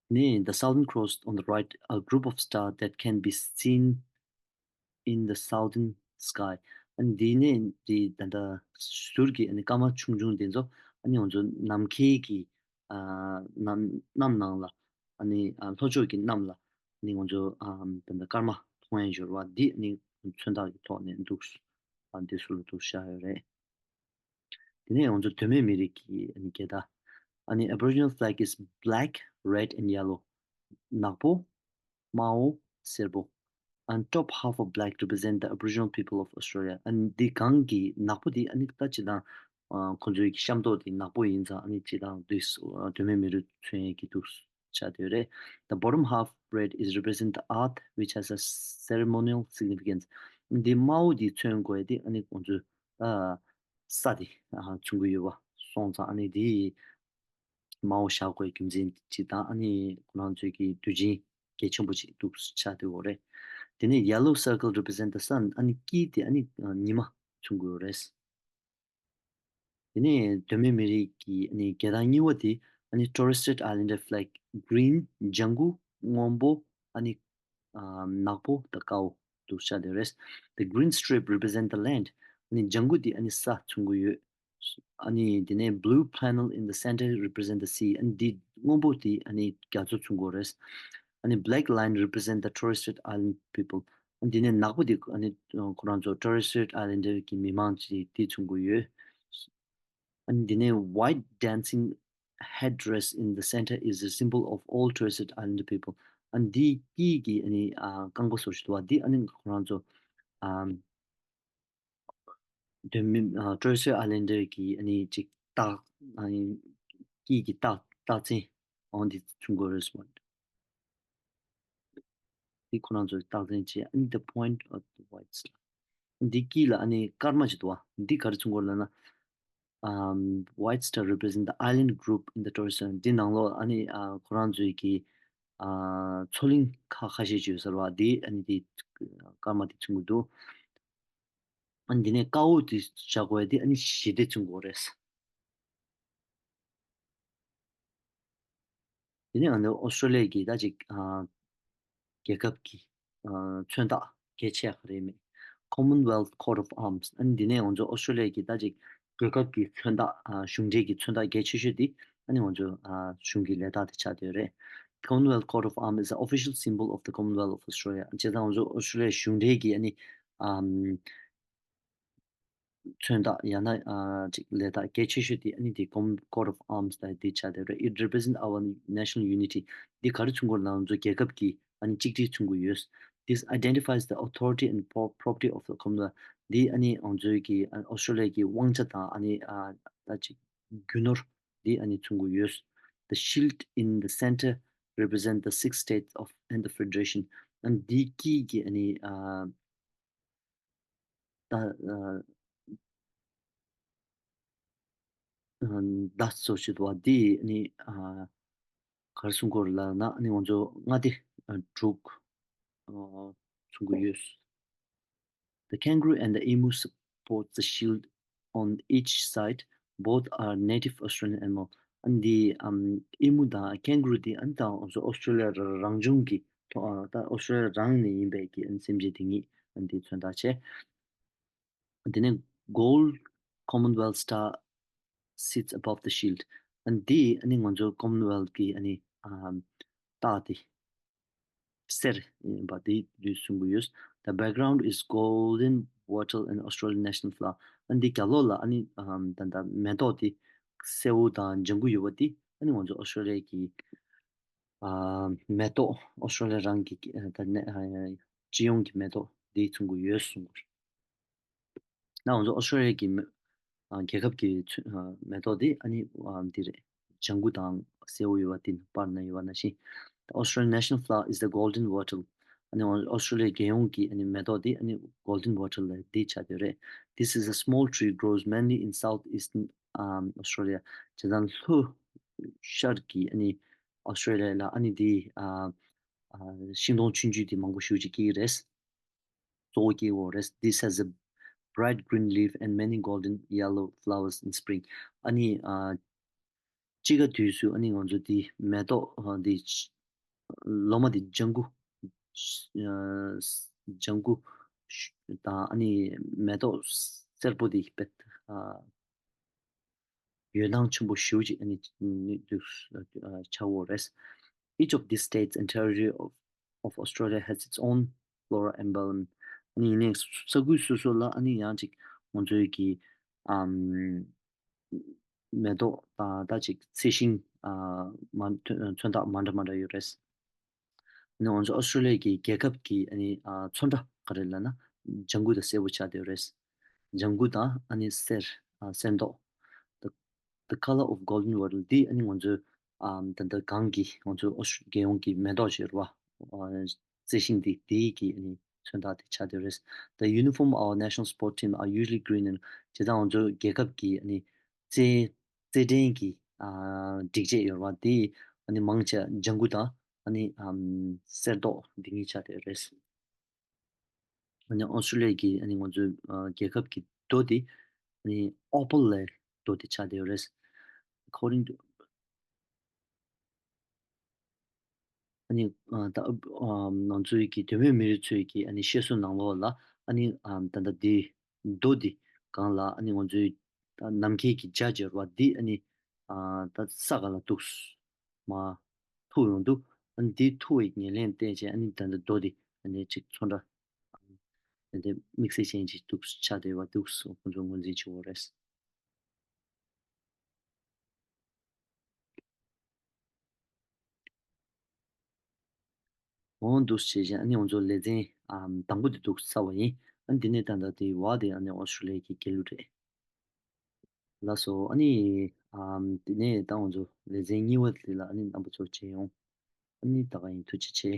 ནས། The Southern Cross on the right, a group of stars that can be seen in the southern sky. ཨ་ནི་འདི་ནས་འདི་ད་ལྟ་ཟུར་གྱི་ཨ་ནི་སྐར་མ་ཆུང་ཆུང་དེ་ཚོ་ཨ་ནི་ང་ཚོ་ནམ་མཁའི་གི་ཨ་གནམ་གནམ་ནང་ལ་ཨ་ནི་ཨ་ལྷོ་ཕྱོགས་ཀྱི་གནམ་ལ་ཨ་ནི་ང་ཚོ་ཨ་ད་ལྟ་སྐར་མ་མཐོང་ཡས་འབྱོར་བ་འདི་ཨ་ནི་མཚོན་རྟགས་ཀྱི་ཐོག་ནས་འདུག་ཨ་འདི་ཟུར་ལ་འདུག་བཞག་ཡོད་རེད། དེ་ནས་ང་ཚོ་མདོ་སྨད་མི་རིགས་ཀྱི་ཨ་ནི་རྒྱལ་དར། ཨ་ནི་Aboriginal flag is black, red and yellow. ནག་པོ། དམར་པོ། སེར་པོ། And top half of black represent the Aboriginal people of Australia. ཨ་ནི་འདི་སྒང་གི་ནག་པོ་འདི་ཨ་ནི་ད་སྤྱིར་བཏང་ཨ་ཁོ་ཚོའི་གི་ཤམ་ཐོག་འདི་ནག་པོ་ཡིན་ཙང་ཨ་ནི་སྤྱིར་བཏང་འདི་ཨ་མདོ་སྨད་མི་རིགས་མཚོན་ཡས་ཀྱི་འདུག་ཆགས་བསྡད་རེད། The bottom half red is represent the earth, which has a ceremonial significance. འདི་དམར་པོ་འདི་མཚོན་དགོས་འདི་ཨ་ནི་ཁོང་ཚོས་ཨ་ས་འདི་ཨ་མཚོན་གྱི་ཡོད་པ་སོང་ཙང་ཨ་ནི་འདི་དམར་པོ་བཞག་དགོས་རྒྱུ་མཚན་ཅིག་དང་ཨ་ནི་ཁོ་རང་ཚོའི་གི་དུས་ཆེན་གལ་ཆེན་པོ་ཅིག་འདུག་ཆགས་བསྡད་ཡོད་རེད། དེ་ནས་yellow circle represent the sun. ཨ་ནི་དཀྱིལ་དེ་ཨ་ནི་ཉི་མ་མཚོན་གྱི་ཡོད་རེད། དེ་ནས་མདོ་སྨད་མི་རིགས་ཀྱི་ཨ་ནི་རྒྱལ་དར་གཉིས་པ་དེ་ཨ་ནི་Torres Strait Islander flag, green, ལྗང་གུ། སྔོན་པོ། ཨ་ནི་ཨ་ནག་པོ་དང་དཀར་པོ་འདུག་ཆགས་བསྡད་རེད། The green strip represent the land. ཨ་ནི་ལྗང་གུ་དེ་ཨ་ནི་ས་མཚོན་གྱི་ཡོད། ཨ་ནི་དེ་ནས་blue panel in the center represent the sea. ཨ་ནི་འདི་སྔོན་པོ་དེ་ཨ་ནི་རྒྱ་མཚོ་མཚོན་གྱི་ཡོད་རེད། ཨ་ནི་black line represent the Torres Strait Island people. ཨ་ནི་དེ་ནས་ནག་པོ་དེ་ཨ་ནི་ཁོ་རང་ཚོ་Torres Strait Islander གི་མི་མང་ཅིག་དེ་མཚོན་གྱི་ཡོད། ཨ་ནི་དེ་ནས་white dancing headdress in the center is a symbol of all Torres Strait Islander people. ཨ་ནི་དེའི་དཀྱིལ་གྱི་ཨ་ནི་ཨ་རྐང་པ་བཟོ་ཞིག་འདུག་པ་འདི་ཨ་ནི་ཁོ་རང་ཚོ་ཨམ་དོན་མི་ཨ་Torres Strait Islander གྱི་ཨ་ནི་ཅིག་རྟགས། ཨ་ནི་དཀྱིལ་གྱི་རྟགས་རྟགས་མཚན་འོ་འདི་མཚོན་གྱི་ཡོད་རེད་ཟེར་བ། འདི་ཁོ་རང་ཚོའི་རྟགས་མཚན་བྱས། ཨ་ནི་the point of the white star. འདི་དཀྱིལ་ལ་ཨ་ནི་སྐར་མ་ཅིག་འདུག་པ། འདི་ག་རེ་མཚོན་གྱི་ཡོད་ལབ་ན། Um, white star represent the island group in the Torres Strait. འདི་ནང་ལོགས་ཨ་ནི་ཨ་ཁོ་རང་ཚོའི་གི་ཨ་མཚོ་གླིང་ཁག་ཁ་ཤས་ཅིག་ཡོད་ཟེར་བ། འདི་ཨ་ནི་འདི་སྐར་མ་འདི་མཚོན་གྱི་འདུག་ཨ་ནི་འདི་ནས་དཀར་པོ་འདི་བཞག་དགོས་ཡ་འདི་ཨ་ནི་ཞི་བདེ་མཚོན་གྱི་ཡོད་རེད། དེ་ནས་ང་ཚོ་ཨོ་སི་ཀྲོ་ལི་ཡ་གི་ད་ཅིག་ཨ་རྒྱལ་ཁབ་ཀྱི་ཨ་མཚོན་རྟགས་གལ་ཆེ་ག་རེ་མེད། Commonwealth coat of arms. ཨ་ནི་འདི་ནས་ང་ཚོ་ཨོ་སི་ཀྲོ་ལི་ཡ་གི་ད་ཅིག་རྒྱལ་ཁབ་ཀྱི་མཚོན་རྟགས་ཨ་གཞུང་འབྲེལ་གྱི་མཚོན་རྟགས་གལ་ཆེ་ཤོས་དེ་ཨ་ནི་ང་ཚོ་ཨ་གཞུང་གི་ལས་རྟགས་དེ་ཆགས་བསྡད་ཡོད་རེད། Commonwealth coat of arms is the official symbol of the Commonwealth of Australia. བྱས་ཙང་ང་ཚོ་ཨོ་སི་ཀྲོ་ལི་ཡ་གཞུང་འབྲེལ་གྱི་ཨ་ནི་ཨམ་མཚོན་རྟགས་ཡང་ན་ཨ་ཅིག་ལས་རྟགས་གལ་ཆེ་ཤོས་དེ་ཨ་ནི་དེ་com- coat of arms ལ་དེ་ཆགས་བསྡད་རེད། It represent our national unity. འདི་ག་རེ་མཚོན་གྱི་ཡོད་ལབ་ན་ང་ཚོ་རྒྱལ་ཁབ་ཀྱི་ཨ་ནི་གཅིག་སྒྲིལ་མཚོན་གྱི་ཡོད། This identifies the authority and pro- property of the Commonwealth. འདི་ཨ་ནི་ང་ཚོའི་གི་ཨ་ཨོ་སི་ཀྲོ་ལི་ཡ་གི་དབང་ཆ་དང་ཨ་ནི་ཨ་ད་ཅིག་རྒྱུ་ནོར་འདི་ཨ་ནི་མཚོན་གྱི་ཡོད། The shield in the center represent the six states of and the federation. ཨ་ནི་འདི་དཀྱིལ་གྱི་ཨ་ནི་ཨ་ད་ཨ་ཨ་ད་སོ་ཞིག་འདུག་པ། འདི་ཨ་ནི་ཨ་ག་རེ་གསུང་གི་ཡོད་རེད་ལབ་ན། ཨ་ནི་ང་ཚོ་མངའ་སྡེ་ཨ་དྲུག་ཨ་མཚོན་གྱི་ཡོད། The kangaroo and the emu support the shield on each side. Both are native Australian animal. ཨ་ནི་འདི་ཨམ་ཨེ་མུ་དང་ཁེང་གུ་རུ་འདི་ཨ་ནི་ད་ཨོ་སི་ཊྲེ་ལི་ཡ་རང་བྱུང་གི་ཐོག་ཨ་ད་ཨོ་སི་ཊྲེ་ལི་ཡ་རང་ནས་ཡིན་པའི་གི་ཨ་ནི་སེམས་ཅན་དེ་ཉིད་ཨ་ནི་འདི་མཚོན་རྟགས་བྱས། དེ་ནས་Gold Commonwealth Star sits above the shield. ཨ་ནི་འདི་ཨ་ནི་ང་ཚོ་Commonwealth གི་ཨ་ནི་ཨམ་རྟགས་དེ་གསེར་ཡིན་པ་དེ་འདི་གསུང་གི་ཡོད། The background is golden wattle and Australian national flower. ཨ་ནི་འདི་རྒྱབ་ལོགས་ལ་ཨ་ནི་ཨམ་ད་ད་མེ་ཏོག་དེ་སེར་པོ་དང་ལྗང་གུ་ཡོད་པ་དེ་ཨ་ནི་ང་ཚོ་ཨོ་སི་ཊྲེ་ལི་ཡ་གི་ཨ་མེ་ཏོག་ཨོ་སི་ཊྲེ་ལི་ཡ་རང་གི་ཨ་ད་ནས་ཨ་སྤྱི་ཡོངས་ཀྱི་མེ་ཏོག་འདི་མཚོན་གྱི་ཡོད་གསུང་གི་ཡོད། ད་ང་ཚོ་ཨོ་སི་ཊྲེ་ལི་ཡ་གི་མེ་ཨ་རྒྱལ་ཁབ་ཀྱི་ཚོ་ཨ་མེ་ཏོག་དེ་ཨ་ནི་ཨ་འདི་རེད། ལྗང་གུ་དང་སེར་པོ་ཡོད་པ་དེ་ནི་པར་ན་ཡོད་པ་ནང་བཞིན། The Australian national flower is the golden wattle. ཨ་ནི་ཨོ་སི་ཊྲེ་ལི་ཡ་རྒྱལ་ཡོངས་ཀྱི་ཨ་ནི་མེ་ཏོག་དེ་ཨ་ནི་Golden Wattle ལབ་འདི་ཆགས་བསྡད་རེད། This is a small tree grows mainly in southeastern um, Australia. བྱས་ཙང་ལྷོ་ཤར་གྱི་ཨ་ནི་ཨོ་སི་ཊྲེ་ལི་ཡ་ལ་ཨ་ནི་འདི་ཨ་ཨ་ཤིང་སྡོང་ཆུང་ཆུང་དེ་མང་པོ་ཞེ་པོ་ཅིག་སྐྱེ་གི་རེད། གཙོ་བོ་སྐྱེ་གི་ཡོད་རེད། This has a bright green leaf and many golden yellow flowers in spring. ཨ་ནི་ཨ་དཔྱིད་ཀ་དུས་སུ་ཨ་ནི་ང་ཚོ་འདི་མེ་ཏོག་ཨ་འདི་ལོ་མ་འདི་ལྗང་གུ་ཨ་ལྗང་གུ་དང་ཨ་ནི་མེ་ཏོག་སེར་པོ་འདི་དཔེ་ཨ་ཡོད་སྣང་ཆེན་པོ་ཞེ་པོ་ཅིག་ཨ་ནི་འདུག་ཨ་ཆགས་ཡོད་རེད། Each of these states and territory of, of Australia has its own flora and fauna. ཨ་ནི་ཡིན་ནའི་ས་ཁུལ་སོ་སོ་ལ་ཨ་ནི་ཡང་ཅིག་ང་ཚོའི་གི་ཨམ་མེ་ཏོག་དང་ད་ཅིག་ཚལ་ཞིང་ཨ་མ་མཚོན་རྟགས་མ་འདྲ་མ་འདྲ་ཡོད་རེད། ཨ་ནི་ང་ཚོ་ཨོ་སི་ཊྲེ་ལི་ཡ་གི་རྒྱལ་ཁབ་ཀྱི་ཨ་ནི་ཨ་མཚོན་རྟགས་ག་རེ་ལབ་ན་ལྗང་གུ་དང་སེར་པོ་ཆགས་བསྡད་ཡོད་རེད། ལྗང་གུ་དང་ཨ་ནི་སེར་ཨ་སེར་མདོག The, the color of golden wattle འདི་ཨ་ནི་ང་ཚོའི་ཨ་ད་ལྟ་གང་གི་ང་ཚོའི་ཨོ་སི་རྒྱལ་ཡོངས་ཀྱི་མེ་ཏོག་ཅིག་ཡོད་རེད་པ། ཨ་རྩི་ཤིང་འདི་དེའི་གི་ཨ་ནི་མཚོན་རྟགས་དེ་ཆགས་བསྡད་ཡོད་རེད། The uniform of our national sport team are usually green and བྱས་ཙང་ང་ཚོའི་རྒྱལ་ཁབ་ཀྱི་ཨ་ནི་རྩེད་རྩེད་འགྲན་གྱི་ཨ་སྒྲིག་ཆས་ཡོད་རེད་པ། དེ་ཨ་ནི་མང་ཆེ་ལྗང་གུ་དང་ཨ་ནི་ཨམ་སེར་མདོག་འདི་གཉིས་ཆགས་བསྡད་ཡོད་རེད། ཨ་ནི་ཨོ་སི་ཊྲེ་ལི་ཡ་གི་ཨ་ནི་ང་ཚོའི་ཨ་རྒྱལ་ཁབ་ཀྱི་རྡོ་དེ་ཨ་ནི་ཨོ་པལ་ལབ་རྡོ་དེ་ཆགས་བསྡད་ཡོད་རེད། According to ཨ་ནི་ཨ་ད་ཨ་ང་ཚོའི་གི་བོད་མི་མི་རིགས་ཚོའི་གི་ཨ་ནི་བཤད་སྲོལ་ནང་ལོགས་ལ་ཨ་ནི་ཨ་ད་ལྟ་འདི་རྡོ་འདི་སྒང་ལ་ཨ་ནི་ང་ཚོའི་ད་ནམ་མཁའི་གི་འཇའ་འཇོར་བ་འདི་ཨ་ནི་ཨ་ད་ས་སྒང་ལ་འདུག་མར་ཐུག་ཡོང་དུས་ཨ་ནི་འདི་ཐུག་པའི་ཉེར་ལེན་བལྟས་བྱས་ཨ་ནི་ད་ལྟ་རྡོ་འདི་ཨ་ནི་ཅིག་ཚོན་ཁྲ་ཨ་ནི་དེ་དམིགས་བསལ་ཅན་ཅིག་འདུག་ཆགས་བསྡད་པ་འདུག་ཁོང་ཚོ་ངོས་འཛིན་བྱེད་དགོས་རེད། འོ་འདུག་བྱས་བྱས་ཨ་ནི་ང་ཚོ་ལེ་ཚན་ཨམ་དང་པོ་དེ་འདུག་ཚར་བ་ཡིན། ཨ་ནི་དེ་ནས་ད་ལྟ་དེ་བ་དེ་ཨ་ནི་ཨོ་སི་ཊྲེ་ལི་ཡ་གི་རྒྱལ་གླུ་རེད། ལགས་སོ། ཨ་ནི་ཨམ་དེ་ནས་ད་ང་ཚོ་ལེ་ཚན་གཉིས་པ་དེ་ལ་ཨ་ནི་རྣམ་པ་ཚོ་མཇལ་ཡོང་། ཨ་ནི་ད་ག་ཡིན། ཐུགས་རྗེ་ཆེ།